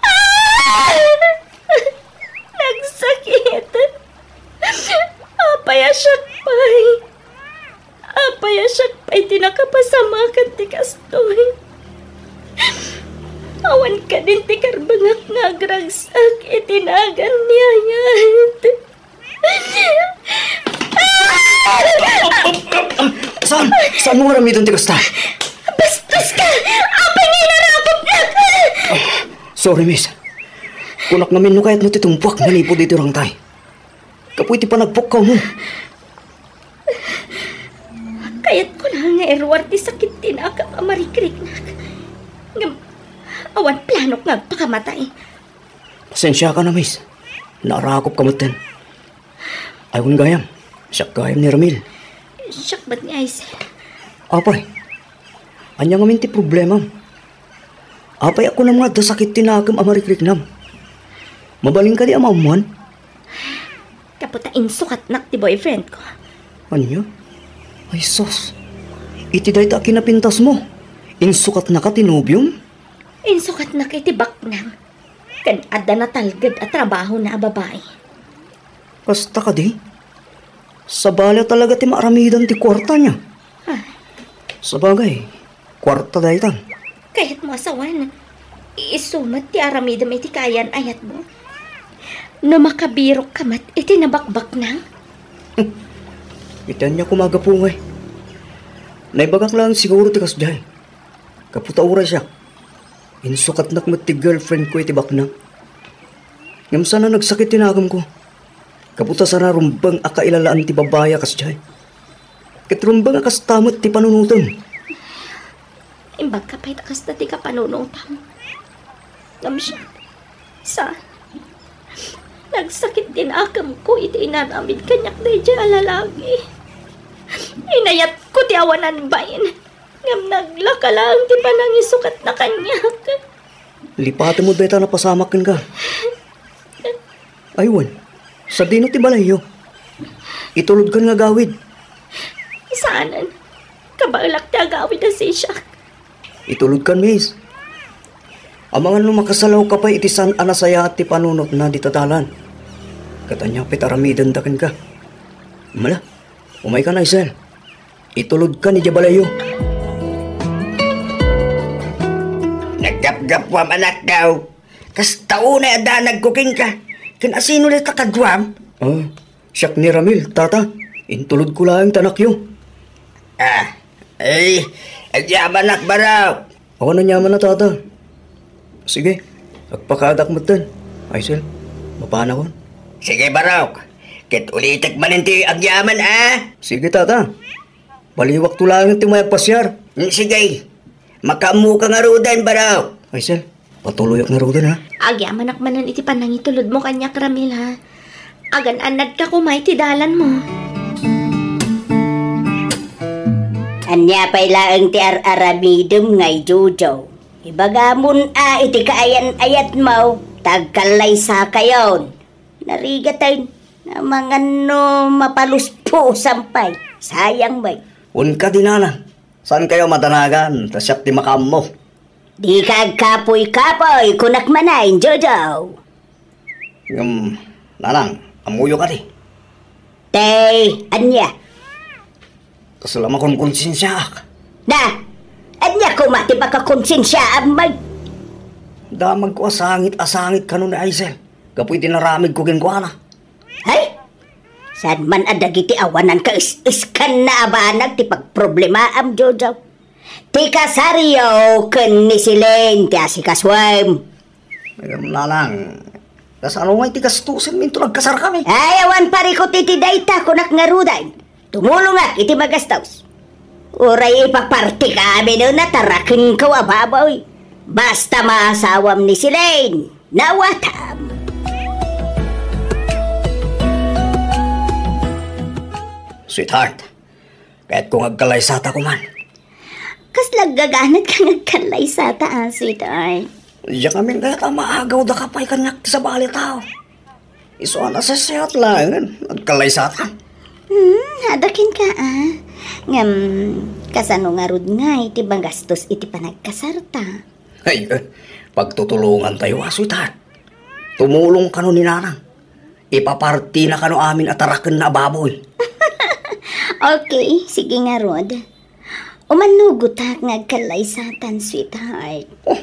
Ah! Nagsakit. Apay a siak pay? Apay a siak pay ti nakapasamakan ti kastoy? Awan kadin ti karbengak nga agragsak iti nagan ni Ayat. Saan? Saanmo nga aramiden ti kasta? Bastoska! Apay nga inarakupnak? Ah, sorry, miss. Kunak ngamin no kayatmo ti tumpuak manipud iti urangtay. Gapu iti panagpukkawmo. Kayatko laeng nga iruar ti sakit ti nakam a marikriknak. Ngem awan planok nga agpakamatay. Pasensiaka na, miss. Naarakupka metten. Ay, wen gayam. Siak gayam ni Ramil. Siak met ni Aisel. Apay, ania ngamin ti problemam? Apay a kunam nga adda sakit ti nakem a marikriknam? Mabalin kadi a maammuan? Gapu ta insukatnak ti boyfriend ko. Ania? Ay, sus. Iti dayta a kinapintasmo, insukatnaka ti nobiom? Insukatnak iti baknang. Ken adda natalged a trabahona a babai. Kasta kadi? Sabali a talaga ti maaramidan ti kuarta, ania? Ah. Sabagay, kuarta daytan. Kayatmo a sawen, isu met ti aramidem iti kaayan-ayatmo. No makabirokka met iti nabakbaknang? Iti ania koma a gapu ngay? Naibagak laeng siguro ti kasdiay. Gapu ta uray siak, insukatnak met ti girlfriend ko iti baknang. Ngem saan a nagsakit ti nakemko. Gapu ta saan a rumbeng a kailalaan ti babai a kasdiay. Ket rumbeng a kasta met ti panunotem. Imbagka pay ta kasta ti kapanunotam. Ngem siak, saan. Nagsakit ti nakemko iti inaramid kaniak daydiay a lalaki. Inayatko ti awanan bain. Ngem naglaka laeng ti panangisukatna kaniak. Lipatemmo dayta a napasamak kenka. Ay wen, sadino ti balayyo? Itulodkan nga agawid. Saanen. Kabaelak ti agawid a sisiak. Itulodkan, miss. Amangan no makasalawka pay iti saan a nasayaat ti panunotna dita dalan. Ket ania pay ti aramidenda kenka? Mala, umaykan, Aisel. Itulodkan idiay balayyo. Naggapgapuam, anakko. Kasta unay a danagko kenka. Ken asino dayta kaduam? Ah, siak ni Ramil, tata. Intulodko laeng ti anakyo. Ah, ay, agyamanak, barok. Awan aniamanna, tata. Sige, agpakaadak metten. Aysel, mapanakon. Sige, barok. Ket ulitek manen ti agyaman, a? Sige, tata. Baliwakto laeng ti umay agpasiar. Mm, sige. Makaammoka ngaruden, barok. Aysel, patuloyak ngaruden, ha? Agyamanak manen iti panangitulodmo kaniak, Ramil, ha? Agan-annadka koma iti dalanmo. Ania pay laeng ti ar-aramidem, ngay Jojo? Ibagamon a iti kaayan-ayatmo, ta agkallaysakayon. Narigaten, amangan no mapaluspusam pay. Sayang met. Wen kadi, nanang, saankayo a madanagan, ta siak ti makaammo. Dika agkapuy-kapuy, kunak manen, Jojo. Ngem, nanang, ammoyo kadi? Tay, ania? Kasla makonkonsensiaak. Na, ania koma ti pakakonsensiaam, Mike? Damagko a sangit a sangit kano ni Aisel gapu iti naramidko kenkuana. Hay? Saan man a dagiti awanan ka is-iskanna a banag ti pagproblemaam, Jojo? Ti kasaryo ken ni Celine ti asikasuem. Ngem, nanang, kasano ngay ti gastusen minto nagkasarkami? Ay, awan parikut iti dayta, kunak ngaruden. Tumulongak iti magastos. Uray ipapartika amin a tarakenko a baboy. Basta maasawam ni Celine, nawatam. Sweetheart, kayatko nga agkallaysata koman. Kasla aggaganat ka nga agkallaysata, a, sweetheart? Diak amin kayat a maagawda ka pay kaniak ti sabali a tao. Isu a nasasayaat laengen, agkallaysata. Hmm, adda kenka, a. Ngem, kasano ngarud ngay ti magastos iti panagkasarta? Ay, eh, pagtutulongantayo, a, sweetheart. Tumulong kano ni nanang. Ipapartina kano amin a tarakenna a baboy. Okay, sige ngarud. Umanugotak nga agkallaysatan, sweetheart. Oh,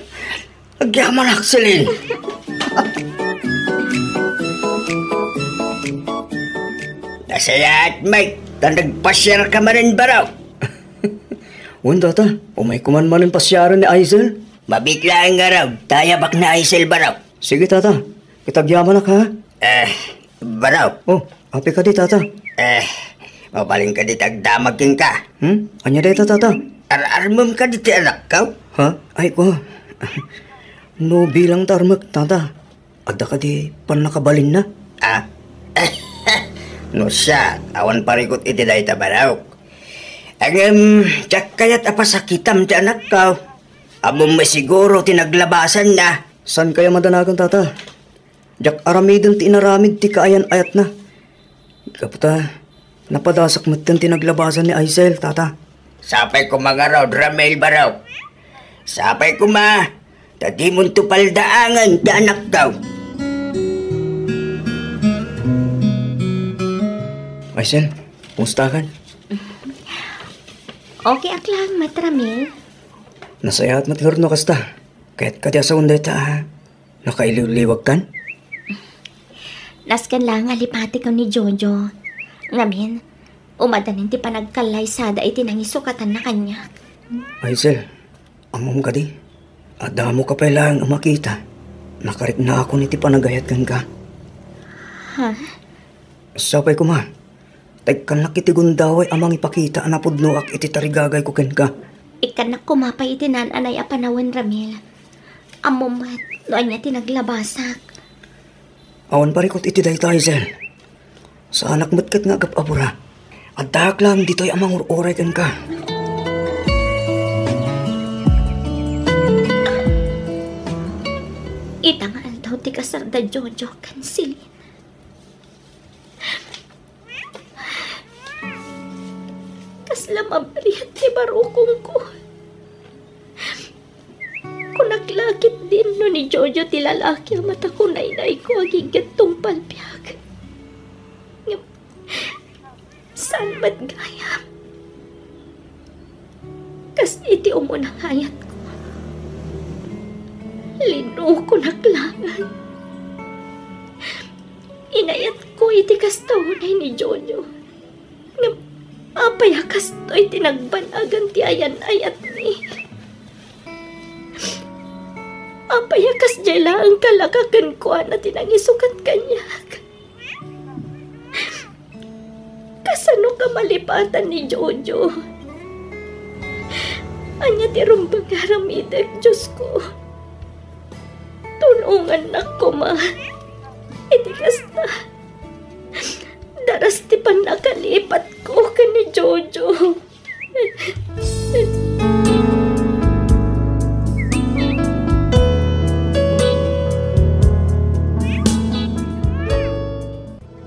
agyamanak, Celine. Nasayaat, Mike, ta nagpasiarka manen, barok. Wen, tata, umayko man manen pasiaren ni Aisel. Mabiit laeng ngarud, ta ayabak ni Aisel, barok. Sige, tata. Ket agyamanak, ha? Eh, barok. Oh, apay kadi, tata? Eh, mabalin kadi ti agdamag kenka? Hmm? Ania dayta, tata? Ar-armem kadi ti anakko? Ha? Ay, ko. No bilang ta armek, tata. Adda kadi pannakabalinna? Ah. No siak, awan parikut iti dayta, barok. Ngem, diak kayat a pasakitam ti anakko. Ammom met siguro ti naglabasanna. Saankayo a madanagan, tata? Diak aramiden ti inaramid ti kaayan-ayatna. Gapu ta, napadasak metten ti naglabasan ni Aisel, tata. Sapay koma ngarud, Ramil, barok. Sapay koma, ta dimonto paldaangen ti anakko. Aisel, kumustakan? Okay ak laeng met, Ramil. Nasayaat met ngarud no kasta. Kayatka ti a sawen dayta, a, nakailiwliwagkan? Nasken laeng a lipatikon ni Jojo. Ngamin, umadanin ti panagkallaysada iti nangisukatanna kaniak. Aisel, ammom kadi, adda mo ka pay laeng a makita. Nakariknaakon iti panagayat kenka. Ha? Sapay koma, ta ikkannak iti gundaway a mangipakita a napudnoak iti tarigagayko kenka. Ikkannak koma pay iti naan-anay a panawen, Ramil. Ammom met no ania ti naglabasak. Awan parikut iti dayta, Aisel. Saanak met ket nga agap-apura. Addaak laeng ditoy a mangur-uray kenka. Ita nga aldaw ti kasarda Jojo ken Celine. Kasla mabriat ti barukongko. Kunak la ket diin no ni Jojo ti lalaki a matakunaynayko a gigget tungpal biag. Ngem saan met gayam. Kas iti umuna nga ayatko, linukonak laeng. Inayatko iti kasta unay ni Jojo. Ngem apay a kastoy ti nagbanagan ti ayan-ayatmi? Apay a kasdiay laeng kalaka kenkuana ti nangisukat kaniak? Kasano ka malipatan ni Jojo? Ania ti rumbeng nga aramidek, Diosko? Tulongannak koma. Iti kasta, daras ti pannakalipatko ken ni Jojo.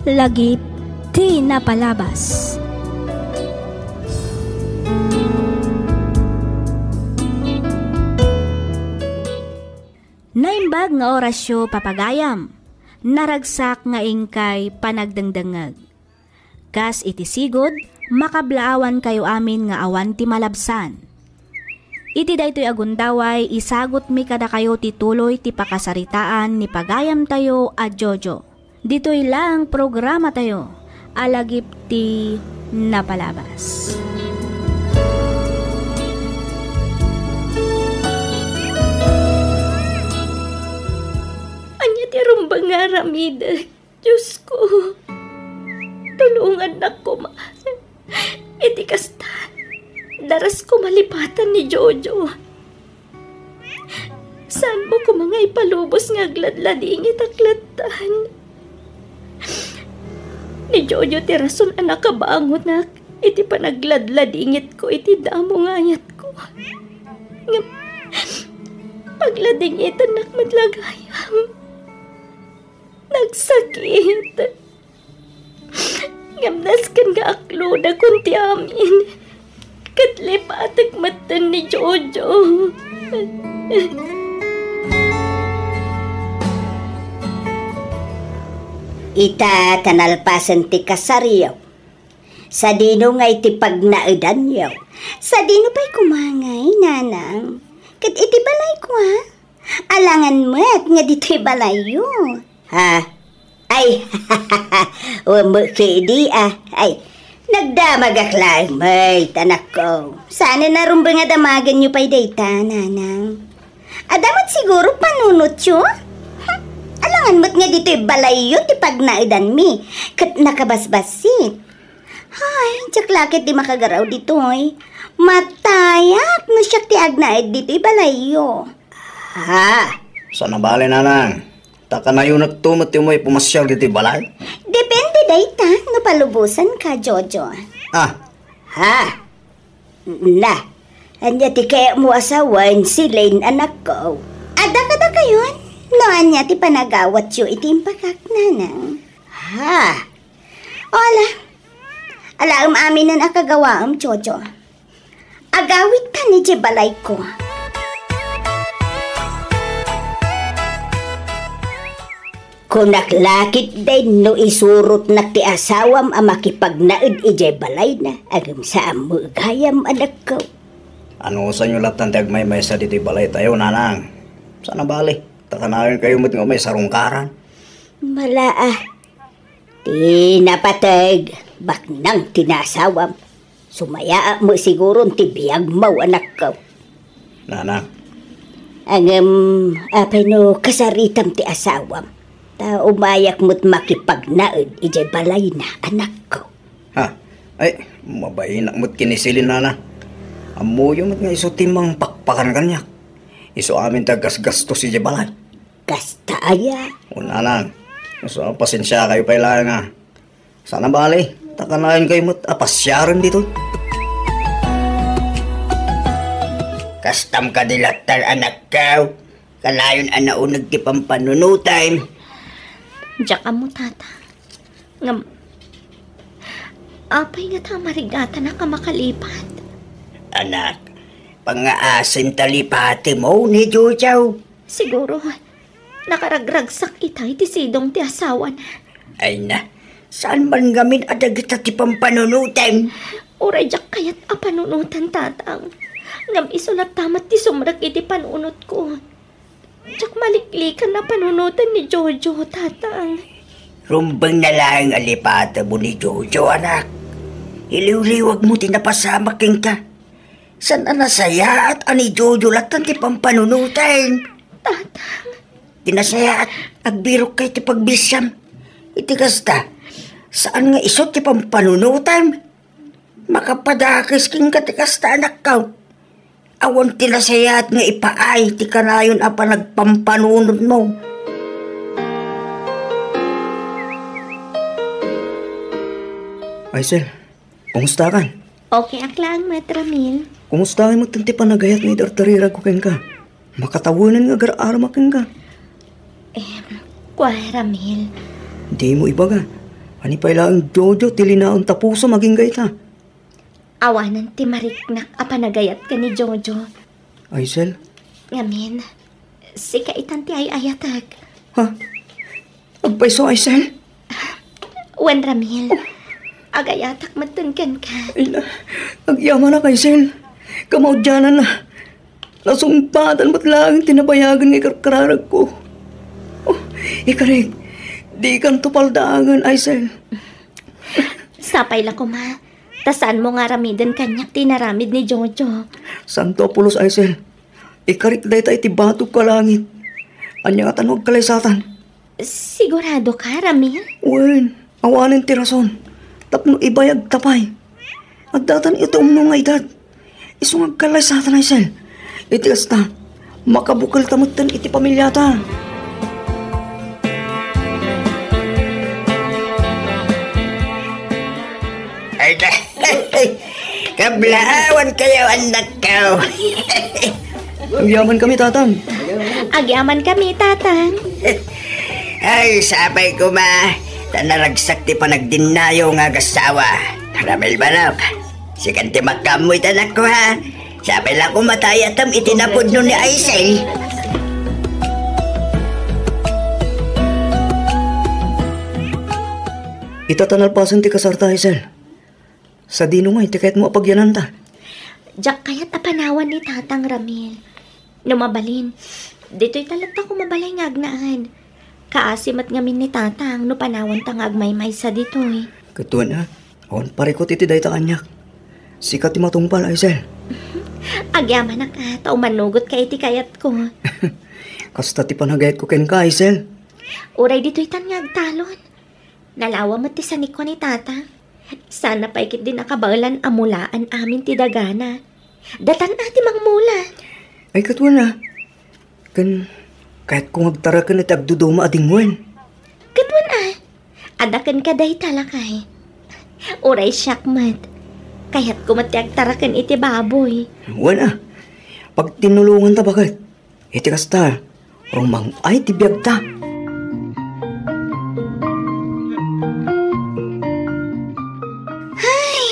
Lagip ti napalabas. Naimbag nga orasyo, papagayam. Naragsak nga inkay panagdengdengngeg. Kas iti sigud, makablaawankayo amin nga awan ti malabsan. Iti daytoy a gundaway, isagutmi kadakayo ti tuloy ti pakasaritaan ni pagayamtayo a Jojo. Ditoy laeng programatayo a Lagip ti Napalabas. Ania ti rumbeng nga aramidek, Diosko? Tulongannak koma. Iti kasta, daras koma malipatan ni Jojo. Saanmo koma nga ipalubos nga agladladingit a lattan. Ni Jojo ti rason a nakabangonak iti panagladladingitko iti damo nga ayatko. Ngem pagladingitannak met la gayam. Nagsakit. Ngem nasken nga aklodakon ti amin. Ket lipatek metten ni Jojo. Ita ta nalpasen ti kasaryo. Sadino ngay ti pagnaedanyo? Sadino pay koma ngay, nanang? Ket iti balayko, a? Alangan met nga ditoy balayyo. Ha? Ay, wen met ketdi, a. Ay, nagdamagak laeng met, anakko. Saan a rumbeng a damagenyo pay dayta, nanang. Adda met siguro panunotyo? Hm, alangan met nga ditoy balayyo ti pagnaedanmi, ket nakabasbassit. Ay, diak la ketdi makagaraw ditoy. Matayak no siak ti agnaed ditoy balayyo. Ha? Saan a bale, nanang. Ta kanayonekto met ti umay pumasiar ditoy balay. Depende dayta no palubosanka, Jojo. Ah. Ha? Na, ania ti kayatmo a sawen, Celine, anakko? Adda kadakayon no ania ti panagawatyo iti impakak, nanang. Ha? Ala, alaem aminen a kagawaem, Jojo. Agawidtan idiay balayko. Kunak la ketdin no isurotnak ti asawam a makipagnaed idiay balayna, ngem saanmo gayam, anakko. Anusanyo lattan ti agmaymaysa ditoy balaytayo, nanang? Saan a bale, ta kanayonkayo met nga umay sarungkaran. Mala a. Ti napateg, baknang ti naasawam. Sumayaat met siguron ti biagmo, anakko. Nanang. Ngem, apay no kasaritam ti asawam? Ta umayak met makipagnaed idiay balayna, anakko. Ha? Ay, mabainak met ken ni Celine, nanang. Ammoyo met nga isu ti mangpakpakan kaniak. Isu amin ti aggasgastos idiay balay. Kasta aya? O, nanang. Isu, pasensiakayo pay laeng, a. Saan a bale, ta kanayonkayo met a pasiaren ditoy. Kastam kadi lattan, anakko? Kanayon a nauneg ti pampanunotem. Diak ammo, tata. Ngem, apay ngata a marigatanak a makalipat? Anak, pangngaasim ta lipatemo ni Jojo. Siguro, nakaragragsak itay ti sidong ti asawana. Ay na, saan man ngamin a dagita ti pampanunotem? Uray diak kayat a panunotan, tatang. Ngem isu latta met ti sumrek iti panunotko. Diak maliklikan a panunoten ni Jojo, Tatang. Rumbeng na laeng a lipatemo ni Jojo, anak. Iliwliwagmo ti napasamak kenka. Saan a nasayaat a ni Jojo lattan ti pampanunoten. Tatang. Ti nasayaat, agbirokka iti pagbisiam. Iti kasta, saan nga isu ti pampanunotem. Makapadakes kenka ti kasta, anakko. Awan ti nasayaat nga ipaay ti kanayon a panagpampanunotmo. Aisel, kumustakan? Okay ak laeng met, Ramil. Kumustakan met ti panagayat nga idardariragko kenka? Makatawenan nga agar-aramak kenka. Em, kua, Ramil. Dimo ibaga. Ania pay laeng, Jojo, ti linaon ta pusom agingga ita? Awanen ti mariknak a panagayat ken ni Jojo. Aisel? Ngamin, sika itan ti ay-ayatek. Ha? Agpayso, Aisel? Wen, Ramil. Agayatak metten kenka. Ay na, agyamanak, Aisel. Kamaudiananna, nasungpatan met laeng ti nabayagen nga ikarkararagko. Oh, ikarik, dikanto paldaangen, Aisel. Sapay la koma, ta saanmo nga aramiden kaniak ti inaramid ni Jojo. Santo a pulos, Aisel. Ikarik dayta iti batogko a langit. Ania ngata no agkalaysatan? Siguradoka, Ramil? Wen, awanen ti rason. Tapno ibayagta pay. Addatan iti umno nga edad. Isu nga agkalaysatan, Aisel. Iti kasta, makabukelta metten iti pamiliata. Ay, kablaawankayo, annakko. Agyamankami, Tatang. Agyamankami, Tatang. Ay, sapay koma, ta naragsak ti panagdinnayo nga agassawa. Ramil manok, sikan ti makaammo ita, anakko, ha? Sapay la koma ta ayatem iti napudno ni Aisel. Ita ta nalpasen ti kasarta, Aisel. Sadino ngay ti kayatmo a pagyananta? Diak kayat a panawan ni Tatang, Ramil. No mabalin, ditoy ta latta koma balay nga agnaed. Kaasi met ngamin ni Tatang no panawanta nga agmaymaysa ditoy. Ket wen a, awan parikut iti dayta kaniak. Sika ti matungpal, Aisel. Agyamanak a, ta umanugotka iti kayatko. Kasta ti panagayatko kenka, Aisel. Uray ditoy tan nga agtalon. Nalawa met ti sanikua ni Tatang. Sana pay ketdi nakabaelan a mulaan amin ti dagana. Datan a ti mangmula. Ay, ket wen a. Ken, kayatko nga agtaraken iti agduduma a dingwen. Ket wen a. Adda kenka dayta, lakay. Uray siak met. Kayatko met ti agtaraken iti baboy. Wen a. Pagtinulonganta baket. Iti kasta, rumang-ay ti biagta. Ay,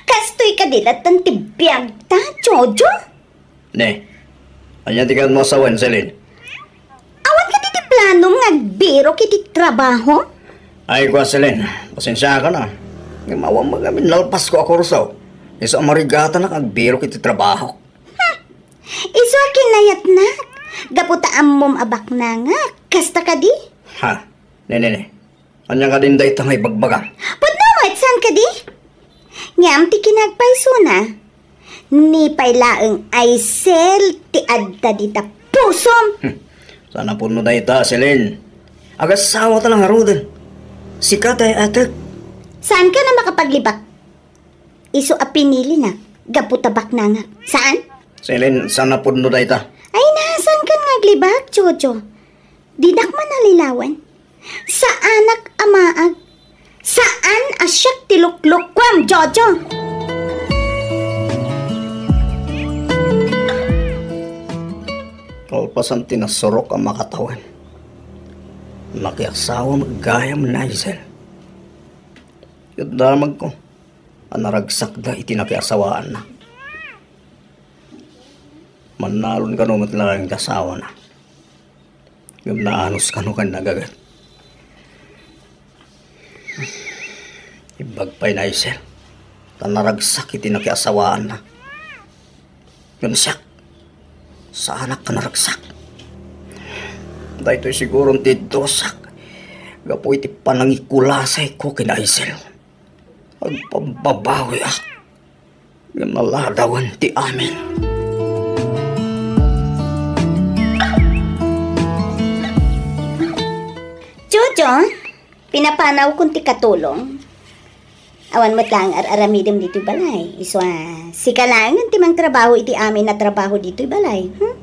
kastoy kadi latta ti biagta, Jojo? Ne, ania ti kayatmo a sawen, Celine? Awan kadi ti planom nga agbirok iti trabaho? Ay, kua, Celine, pasensiakan a. Ngem awan met ngamin nalpasko a kurso. Isu a marigatanak nga agbirok iti trabaho. Hmm. Isu a kinayatnak, gapu ta ammom a baknangak. Kasta kadi? Ha? Ne, ne, ne. Ania kadin dayta nga ibagbagam? Pudno met, saan kadi? Ngem ti kinagpaysona, ni pay laeng Aisel ti adda dita pusom. Hmm. Saan a pudno dayta, Celine. Agasawa ta la ngaruden. Sika ti ay-ayatek. Saanka a makapaglibak? Isu a pinilinak gapu ta baknangak. Saan? Celine, saan a pudno dayta? Ay na, saankan nga aglibak, Jojo? Dinak man nalilawan. Saanak a maag. Saan a siak ti luklukuam, Jojo. Kalpasan ti nasurok a makatawen, nakiasawa met gayam ni Aisel. Ket damagko a naragsakda iti nakiasawaanna. Mannalon kano met laeng ti asawana. Ngem naanus kano ken nagaget. Imbag pay ni Aisel ta naragsak iti nakiasawaanna. Ngem siak, saanak a naragsak. Daytoy siguron ti dusak gapu iti panangikulasayko ken Aisel. Agpambabawiak, ngem naladawen ti amin. Jojo, pinapanawkon ti katulong. Awan met laeng ar-aramidem ditoy balay. Isu a, sika laengen ti mangtrabaho iti amin a trabaho ditoy balay. Hmm?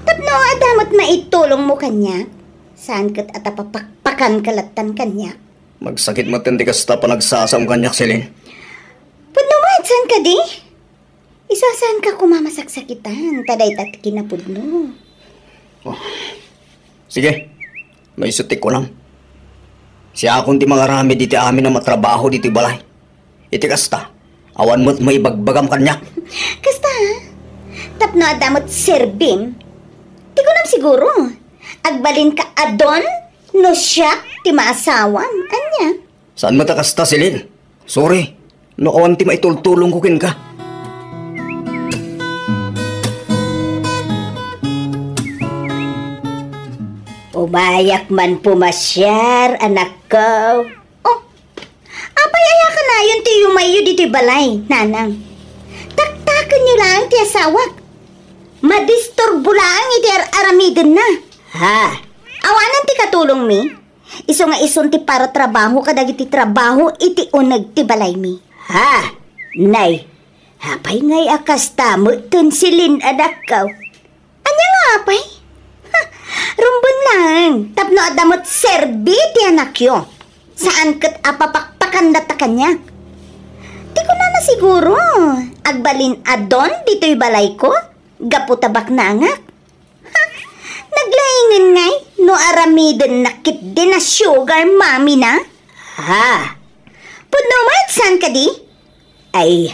Tapno adda met maitulongmo kaniak. Saan ket a tapapakpakanka lattan kaniak. Magsakit met ti kasta panagsasaom kaniak, Celine. Pudno met, saan kadi? Isu a saanka koma masaksakitan, ta dayta ti kinapudno. Oh. Sige, no isu ti kunam. Siakon ti mangaramid iti amin a matrabaho ditoy balay. Iti kasta, awan met maibagbagam kaniak. Kasta, ha? Tapno adda met serbim. Ti kunam siguro, agbalinka a don no siak ti maasawam. Ania? Saan met a kasta, Celine? Sorry, no awan ti maitultulongko kenka. Umayak man pumasiar, anakko. Oh, apay aya kanayon ti yumayyo ditoy balay, nanang? Taktakenyo laeng ti asawak. Madisturbo laeng iti ar-aramidenna. Ha? Awanen ti katulongmi? Isu nga isun ti paratrabaho kadagiti trabaho iti uneg ti balaymi. Ha? Nay, apay ngay a kasta metten, Celine, anakko? Ania nga apay? Ha, rumbeng laeng, tapno adda met serbi ti anakyo. Saan ket a papakpakan data kaniak. Ti kunana siguro, agbalin a don ditoy balayko, gapu ta baknangak. Ha? Naglaingen ngay no aramidenna ketdi a sugar mommy na? Ha? Pudno met, saan kadi? Ay,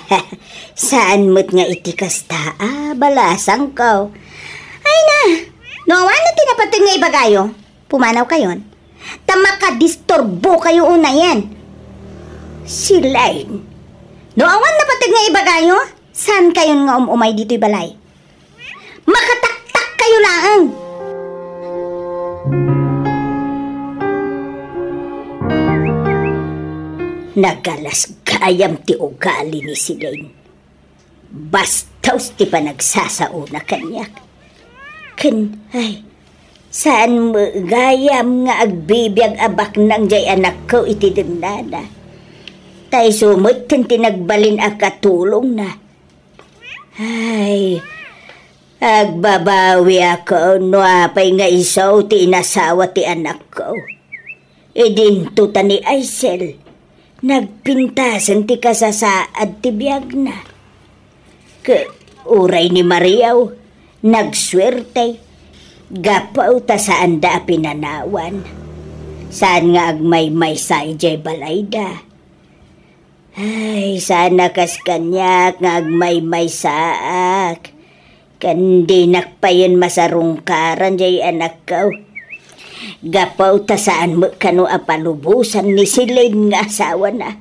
saan met nga iti kasta a balasangko. Ay na, no awan ti napateg nga ibagayo, pumanawkayon. Ta makadisturbokayo unayen. Celine, no awan napateg nga ibagayo, saankayon nga um-umay ditoy balay. Makataktakkayo laeng! Nagalas gayam ti ugali ni Celine. Bastos ti panagsasaona kaniak. Ken, ay, saan met gayam nga agbibiag a baknang jay anakko iti dennana. Ta isu metten ti nagbalin a katulongna. Ay, agbabawiak no apay nga isu ti inasawa ti anakko. Idinto ta ni Aisel, nagpintasen ti kasasaad ti biagna. Ket uray ni Mariaw, nagsuerte, gapu ta saanda a pinanawan. Saan nga agmaymaysa idiay balayda. Ay, saan a kas kaniak nga agmaymaysaak. Ken dinak payen masarungkaran jay anakko. Gapu ta saan met kano a palubosan ni Celine nga asawana.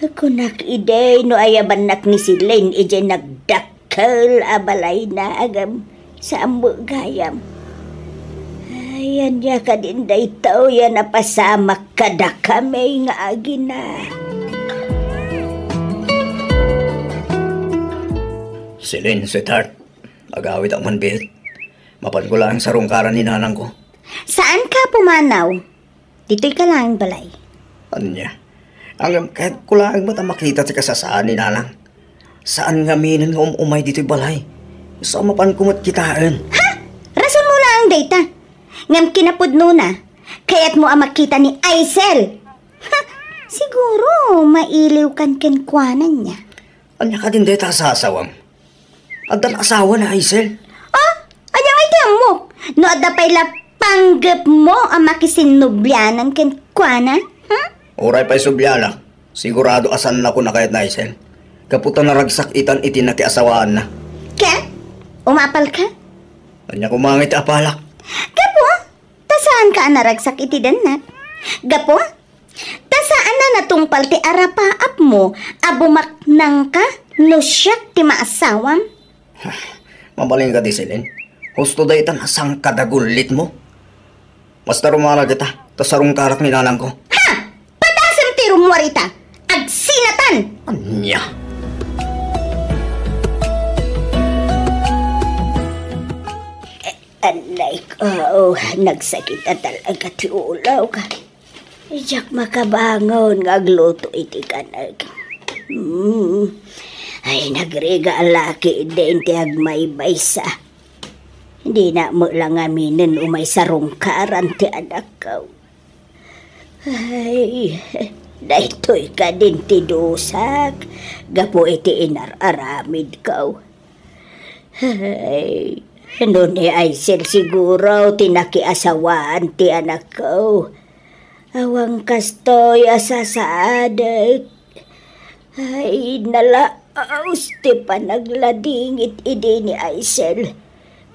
Kunak idi no ayabannak ni Celine idiay nagdakkel a balayna, agem, saan met gayam. Ay, ania kadin daytoy a napasamak kadakami nga agina? Celine, sweetheart, agawidak man biit. Mapanko laeng sarungkaran ni nanangko. Saanka pumanaw? Ditoyka laeng balay. Ania? Ngem kayatko laeng met a makita ti kasasaan ni nanang. Saan ngaminen nga um-umay ditoy balay. Isu a mapanko met kitaen. Ha? Rasonmo laeng dayta. Ngem kinapudnona, kayatmo a makita ni Aisel. Ha? Siguro, mailiwkan kenkuana nia. Ania kadin dayta a sasawam? Addan asawa ni Aisel. Ah, ania ngay ti ammok? No adda pay la panggepmo a makisinnobianan kenkuana? Hmm? Uray pay sublianak, sigurado a saannakon a kayat ni Aisel. Gapu ta naragsak itan iti nakiasawaanna. Ket? Umapalka? Ania koma ngay ti apalak? Gapu? Ta saanka a naragsak iti dennak. Gapu? Ta saan a natungpal ti arapaapmo a bumaknangka no siak ti maasawam? Mabalin ka, Disilin. Husto dayta nga sangkadagullit mo. Basta rumara kita, ta sarungkarak ni nanangko. Ha! Padasem ti rummuar ita! Agsinatan! Ania? Eh, anay ko, nagsakit a talaga ti ulok. Diak makabangon nga agluto iti kanek. Hmm. Ay, nagriga a laki din ti agmaymaysa. Dina met la ngaminen umay sarungkaran ti anakko. Ay, daytoy kadin ti dusak gapu iti inar-aramidko. Ay, no ni Aisel siguro ti nakiasawaan ti anakko. Awan kastoy a sasaadek. Ay, nalaus ti panagladingit idi ni Aisel.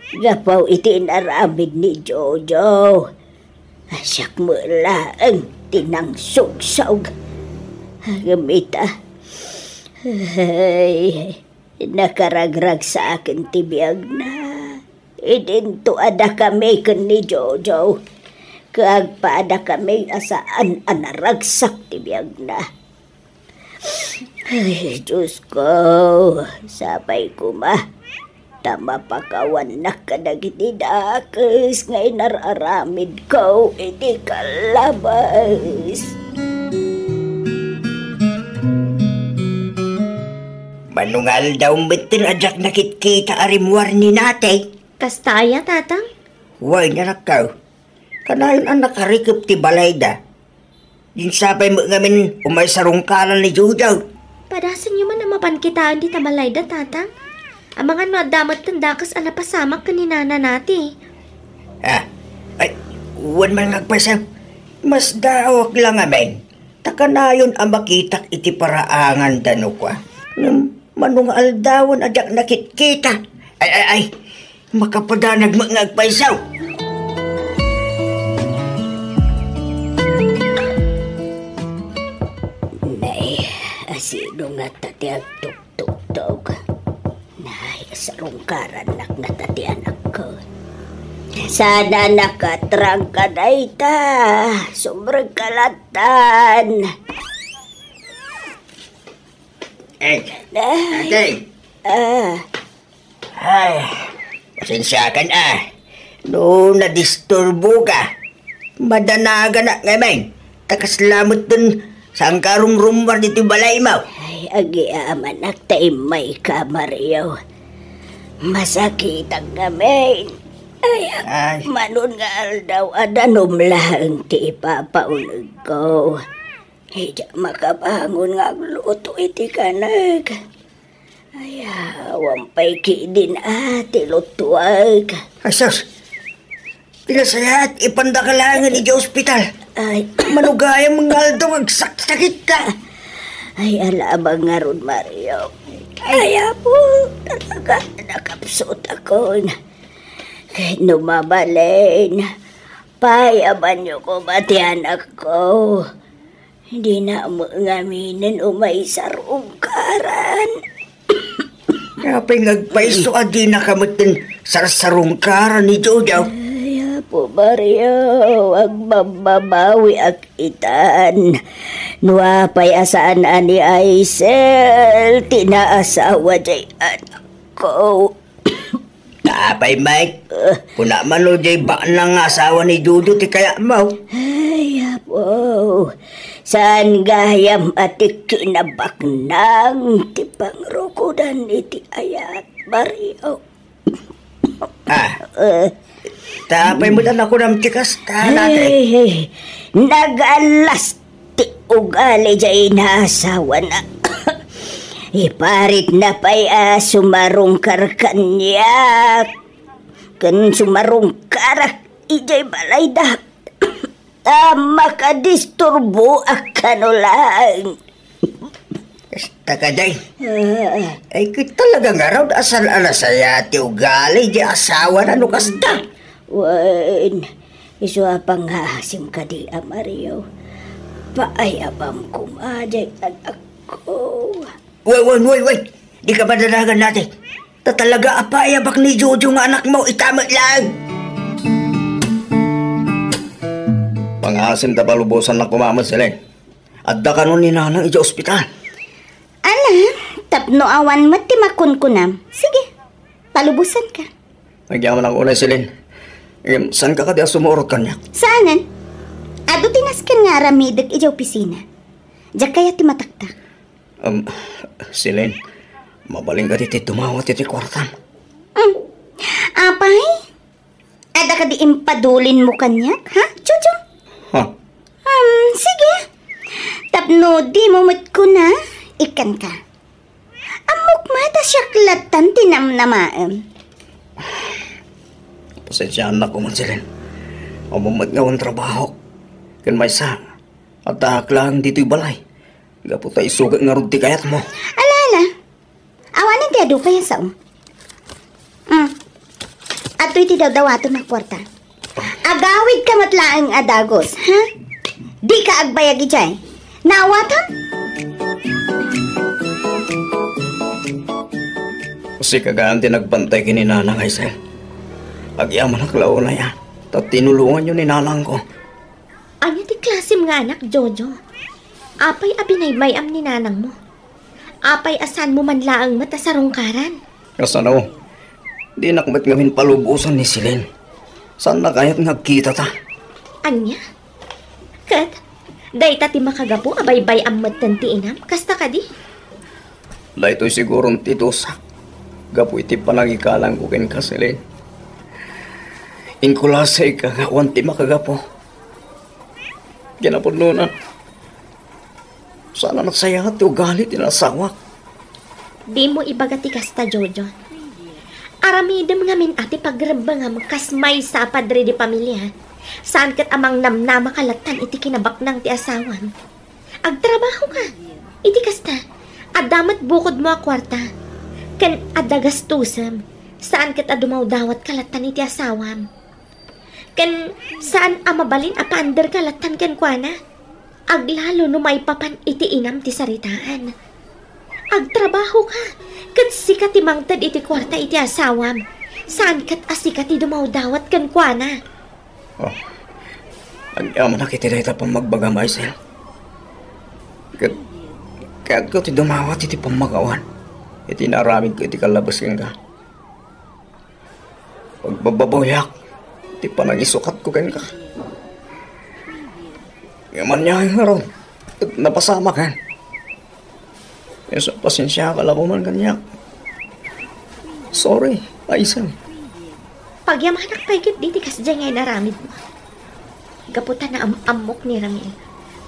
Gapu iti inaramid ni Jojo. Siak met laeng ti nangsugsog. Ngem ita, ay, nakaragragsaken ti biagna. Idinto a dakami ken ni Jojo. Ket agpadakami a saan a naragsak ti biagna. Ay, Diosko, sapay koma ta mapakawannak kadagiti dakes nga inar-aramidko iti kalabas. Mano nga aldaw metten a diak nakitkita a rimmuar ni Natay? Kasta aya, Tatang? Wen, anakko. Kanayon a nakarikep ti balayda. Dinsapay met ngamin umay sarungkaran ni Jojo. Padasenyo man a mapan kitaen dita balayda, Tatang. Amangan no adda metten dakes a napasamak ken ni Nana Nati. Ah, ay, wen man nga agpayso. Masdaawak la ngamin. Ta kanayon a makitak iti paraangan da no kua. Ngem mano nga aldawen a diak nakitkita. Ay, ay, ay. Makapadanag met nga agpayso. Nay, asino ngata ti agtuktuktok? Nay, sarungkarannak ngata ti anakko. Sana nakatrangka dayta. Sumrekka lattan. Eh, Nay. Ate. Ah. Ay, pasensiakan a. No nadisturboka, madanaganak ngamin. Ta kasla metten saan ka rumrummuar ditoy balaymo. Ay, agyamanak ta immayka, Mario. Masakitak ngamin. Ay, ay. Mano nga aldaw a danum laeng ti ipapaunegko. Ay, diak makabangon nga agluto iti kanek. Ay, awan pay ketdin a ti lutuek. Ay, sus! Ti nasayaat, ipandaka laengen idiay ospital. Ay. Mano gayam nga aldaw nga agsaksakitka. Ay, ala, abang ngarud, Mario. Ay, Apo, talaga, nakapsutakon. Ket no mabalin, paayabanyo koma ti anakko. Dina met ngaminen umay sarungkaran. Apay nga agpayso a dinaka metten sarsarungkaran ni Jojo? Ay, Apo Mario, agmammabawiak itan. No apay a saan a ni Aisel ti naasawa diay anakko. Apay, Mike? Kuna man no diay baknang nga asawa ni Jojo ti kayatmo? Ay, Apo, saan gayam a ti kinabaknang ti pangrukodan iti ayat, Mario. Ah. Eh. Ta apay met a nakunam ti kasta, Nate? Ay, ay, nagallas ti ugali diay naasawana. Iparitna pay a sumarungkar kaniak ken sumarungkarak idiay balayda. Ta makadisturboak kano laeng. Kasta kadi. Ah. Ay, ket talaga ngarud a saan a nasayaat ti ugali diay asawana no kasta. Wen, isu a pangngaasim kadi a Mario. Paayabam koma diay anakko. Wen, wen, wen, wen. Dika madanagan, Nate. Ta talaga a payabak ni Jojo nga anakmo, ita met laeng. Pangasim ta palubosannak koma met, Celine. Adda kano ni Nanang idiay ospital. Ala, tapno awan met ti makunkunam. Sige, palubosanka. Agyamanak unay, Celine. Ngem, saanka kadi a sumurot kaniak? Saanen. Adu ti nasken nga aramidek idiay opisina. Diak kayat ti mataktak. Um, Celine, mabalin kadi ti dumawat iti kuartam? Hmm. Apay? Adda kadi impadulinmo kaniak, ha, Jojo? Ha? Um, sige. Tapno dimo met kuna, ikkanka. Ammok met a siak lattan ti namnamaem. Pasensiaannak koma, Celine. Ammom met nga awan trabahok. Ken maysa, addaak laeng ditoy balay. Gapu ta isu ket ngarud ti kayatmo. Ala, ala. Awanen ti adu pay a sao. Hmm. Adtoy ti dawdawaton a kuarta. Agawidka met laeng a dagus, ha? Dika agbayag idiay. Naawatam? Sika gayam ti nagbantay ken ni Nanang, Aisel. Agyamanak la unay a, ta tinulonganyo ni Nanangko. Ania ti klasem nga anak, Jojo? Apay a binaybay-am ni nanangmo? Apay a saanmo man laeng met a sarungkaran? Kasano? Dinak met ngamin palubosan ni Celine. Saanna kayat nga agkitata? Ania? Ket, dayta ti makagapu a baybay-am metten ti inam? Kasta kadi? Daytoy siguron ti dusak gapu iti panangikalangko kenka, Celine. Inkulasayka nga awan ti makagapu. Kinapudnona, saan a nagsayaat ti ugali ti naasawak. Dimo ibaga ti kasta, Jojo. Aramidem ngamin a ti pagrebbengam kas maysa a padre de pamilia. Saan ket a mangnamnamaka lattan iti kinabaknang ti asawam. Agtrabahoka. Iti kasta, adda met bukodmo a kuarta. Ken adda gastosem. Saan ket a dumawdawatka lattan iti asawam. Ken saan a mabalin a paanderka lattan kenkuana. Aglalo no maipapan iti inam ti saritaan. Agtrabahoka, ket sika ti mangted iti kuarta iti asawam. Saan ket a sika ti dumawdawat kenkuana. Oh, agyamanak iti dayta pammagbagam, Aisel. Ket, kayatko ti dumawat iti pammakawan iti naaramidko iti kallabes kenka. Pagbababawiak ti panangisukatko kenka. Ngem ania ngarud, napasamak, eh. Isu, pasensiaka la koman kaniak. Sorry, Aisel. Pagyamanak pay ketdi ti kasdiay nga inaramidmo. Gapu ta naam-ammok ni Ramil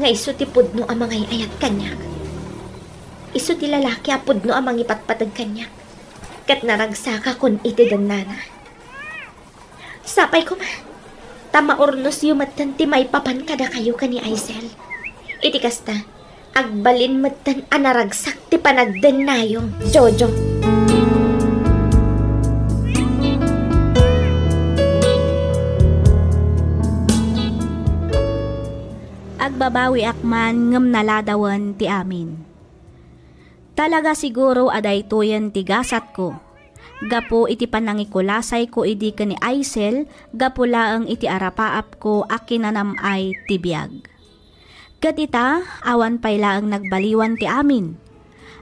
nga isu ti pudno a mangay-ayat kaniak. Isu ti lalaki a pudno a mangipatpateg kaniak. Ket naragsakakon iti dennana. Sapay koma, ta maurnosyo metten ti maipapan kadakayo ken ni Aisel. Iti kasta, agbalin metten a naragsak ti panagdennayo, Jojo. Agbabawiak man ngem naladawen ti amin. Talaga siguro a daytoyen ti gasatko. Gapu iti panangikulasayko idi ken ni Aisel, gapu laeng iti arapaapko a kinanam-ay ti biag. Ket ita, awan pay laeng nagbaliwan ti amin.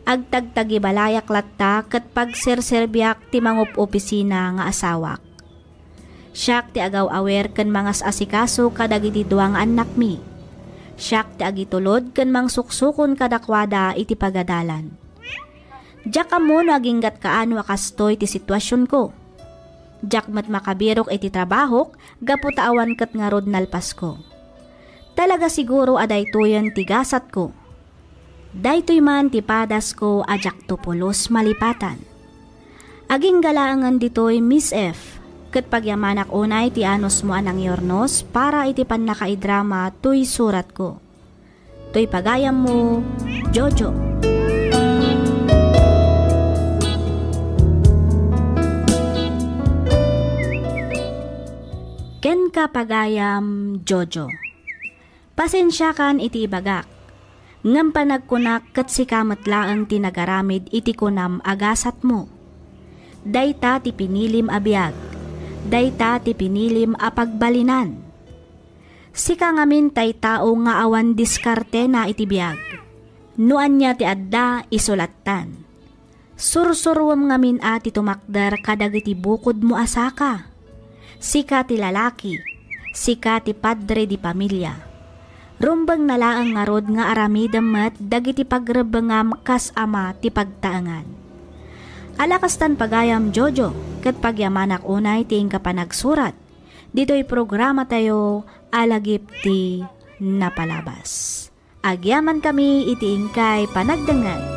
Agtagtagibalayak latta ket pagserserbiak ti mangup-opisina nga asawak. Siak ti agaw-awer ken mangas-asikaso kadagiti dua nga annakmi. Siak ti agitulod ken mangsuksukon kadakuada iti pagadalan. Diak ammo no aginggat kaano a kastoy ti situasionko. Diak met makabirok iti trabahok gapu ta awan ket ngarud nalpasko. Talaga siguro a daytoyen ti gasatko. Daytoy man ti padasko a diakto pulos malipatan. Agingga laengen ditoy, Miss F, ket pagyamanak unay ti anusmo a nangyurnos para iti pannakaidrama toy suratko. Toy pagayammo, Jojo. Kenka pagayam, Jojo. Pasensiakan iti ibagak, ngem panagkunak ket sika met laeng ti nagaramid iti kunam a gasatmo. Dayta ti pinilim a biag. Dayta ti pinilim a pagbalinan. Sika ngamin tay tao nga awan diskartena iti biag. No ania ti adda, isulattan. Sursuruem ngamin a ti tumakder kadagiti bukodmo a saka. Sika ti lalaki, sika ti padre di pamilia. Rumbengna laeng ngarud nga aramidem met dagiti pagrebbengam kas ama ti pagtaengan. Ala kastan pagayam, Jojo, ket pagyamanak unay ti inka panagsurat ditoy programatayo a Lagip ti Napalabas. Agyamankami iti inkay panagdengngeg.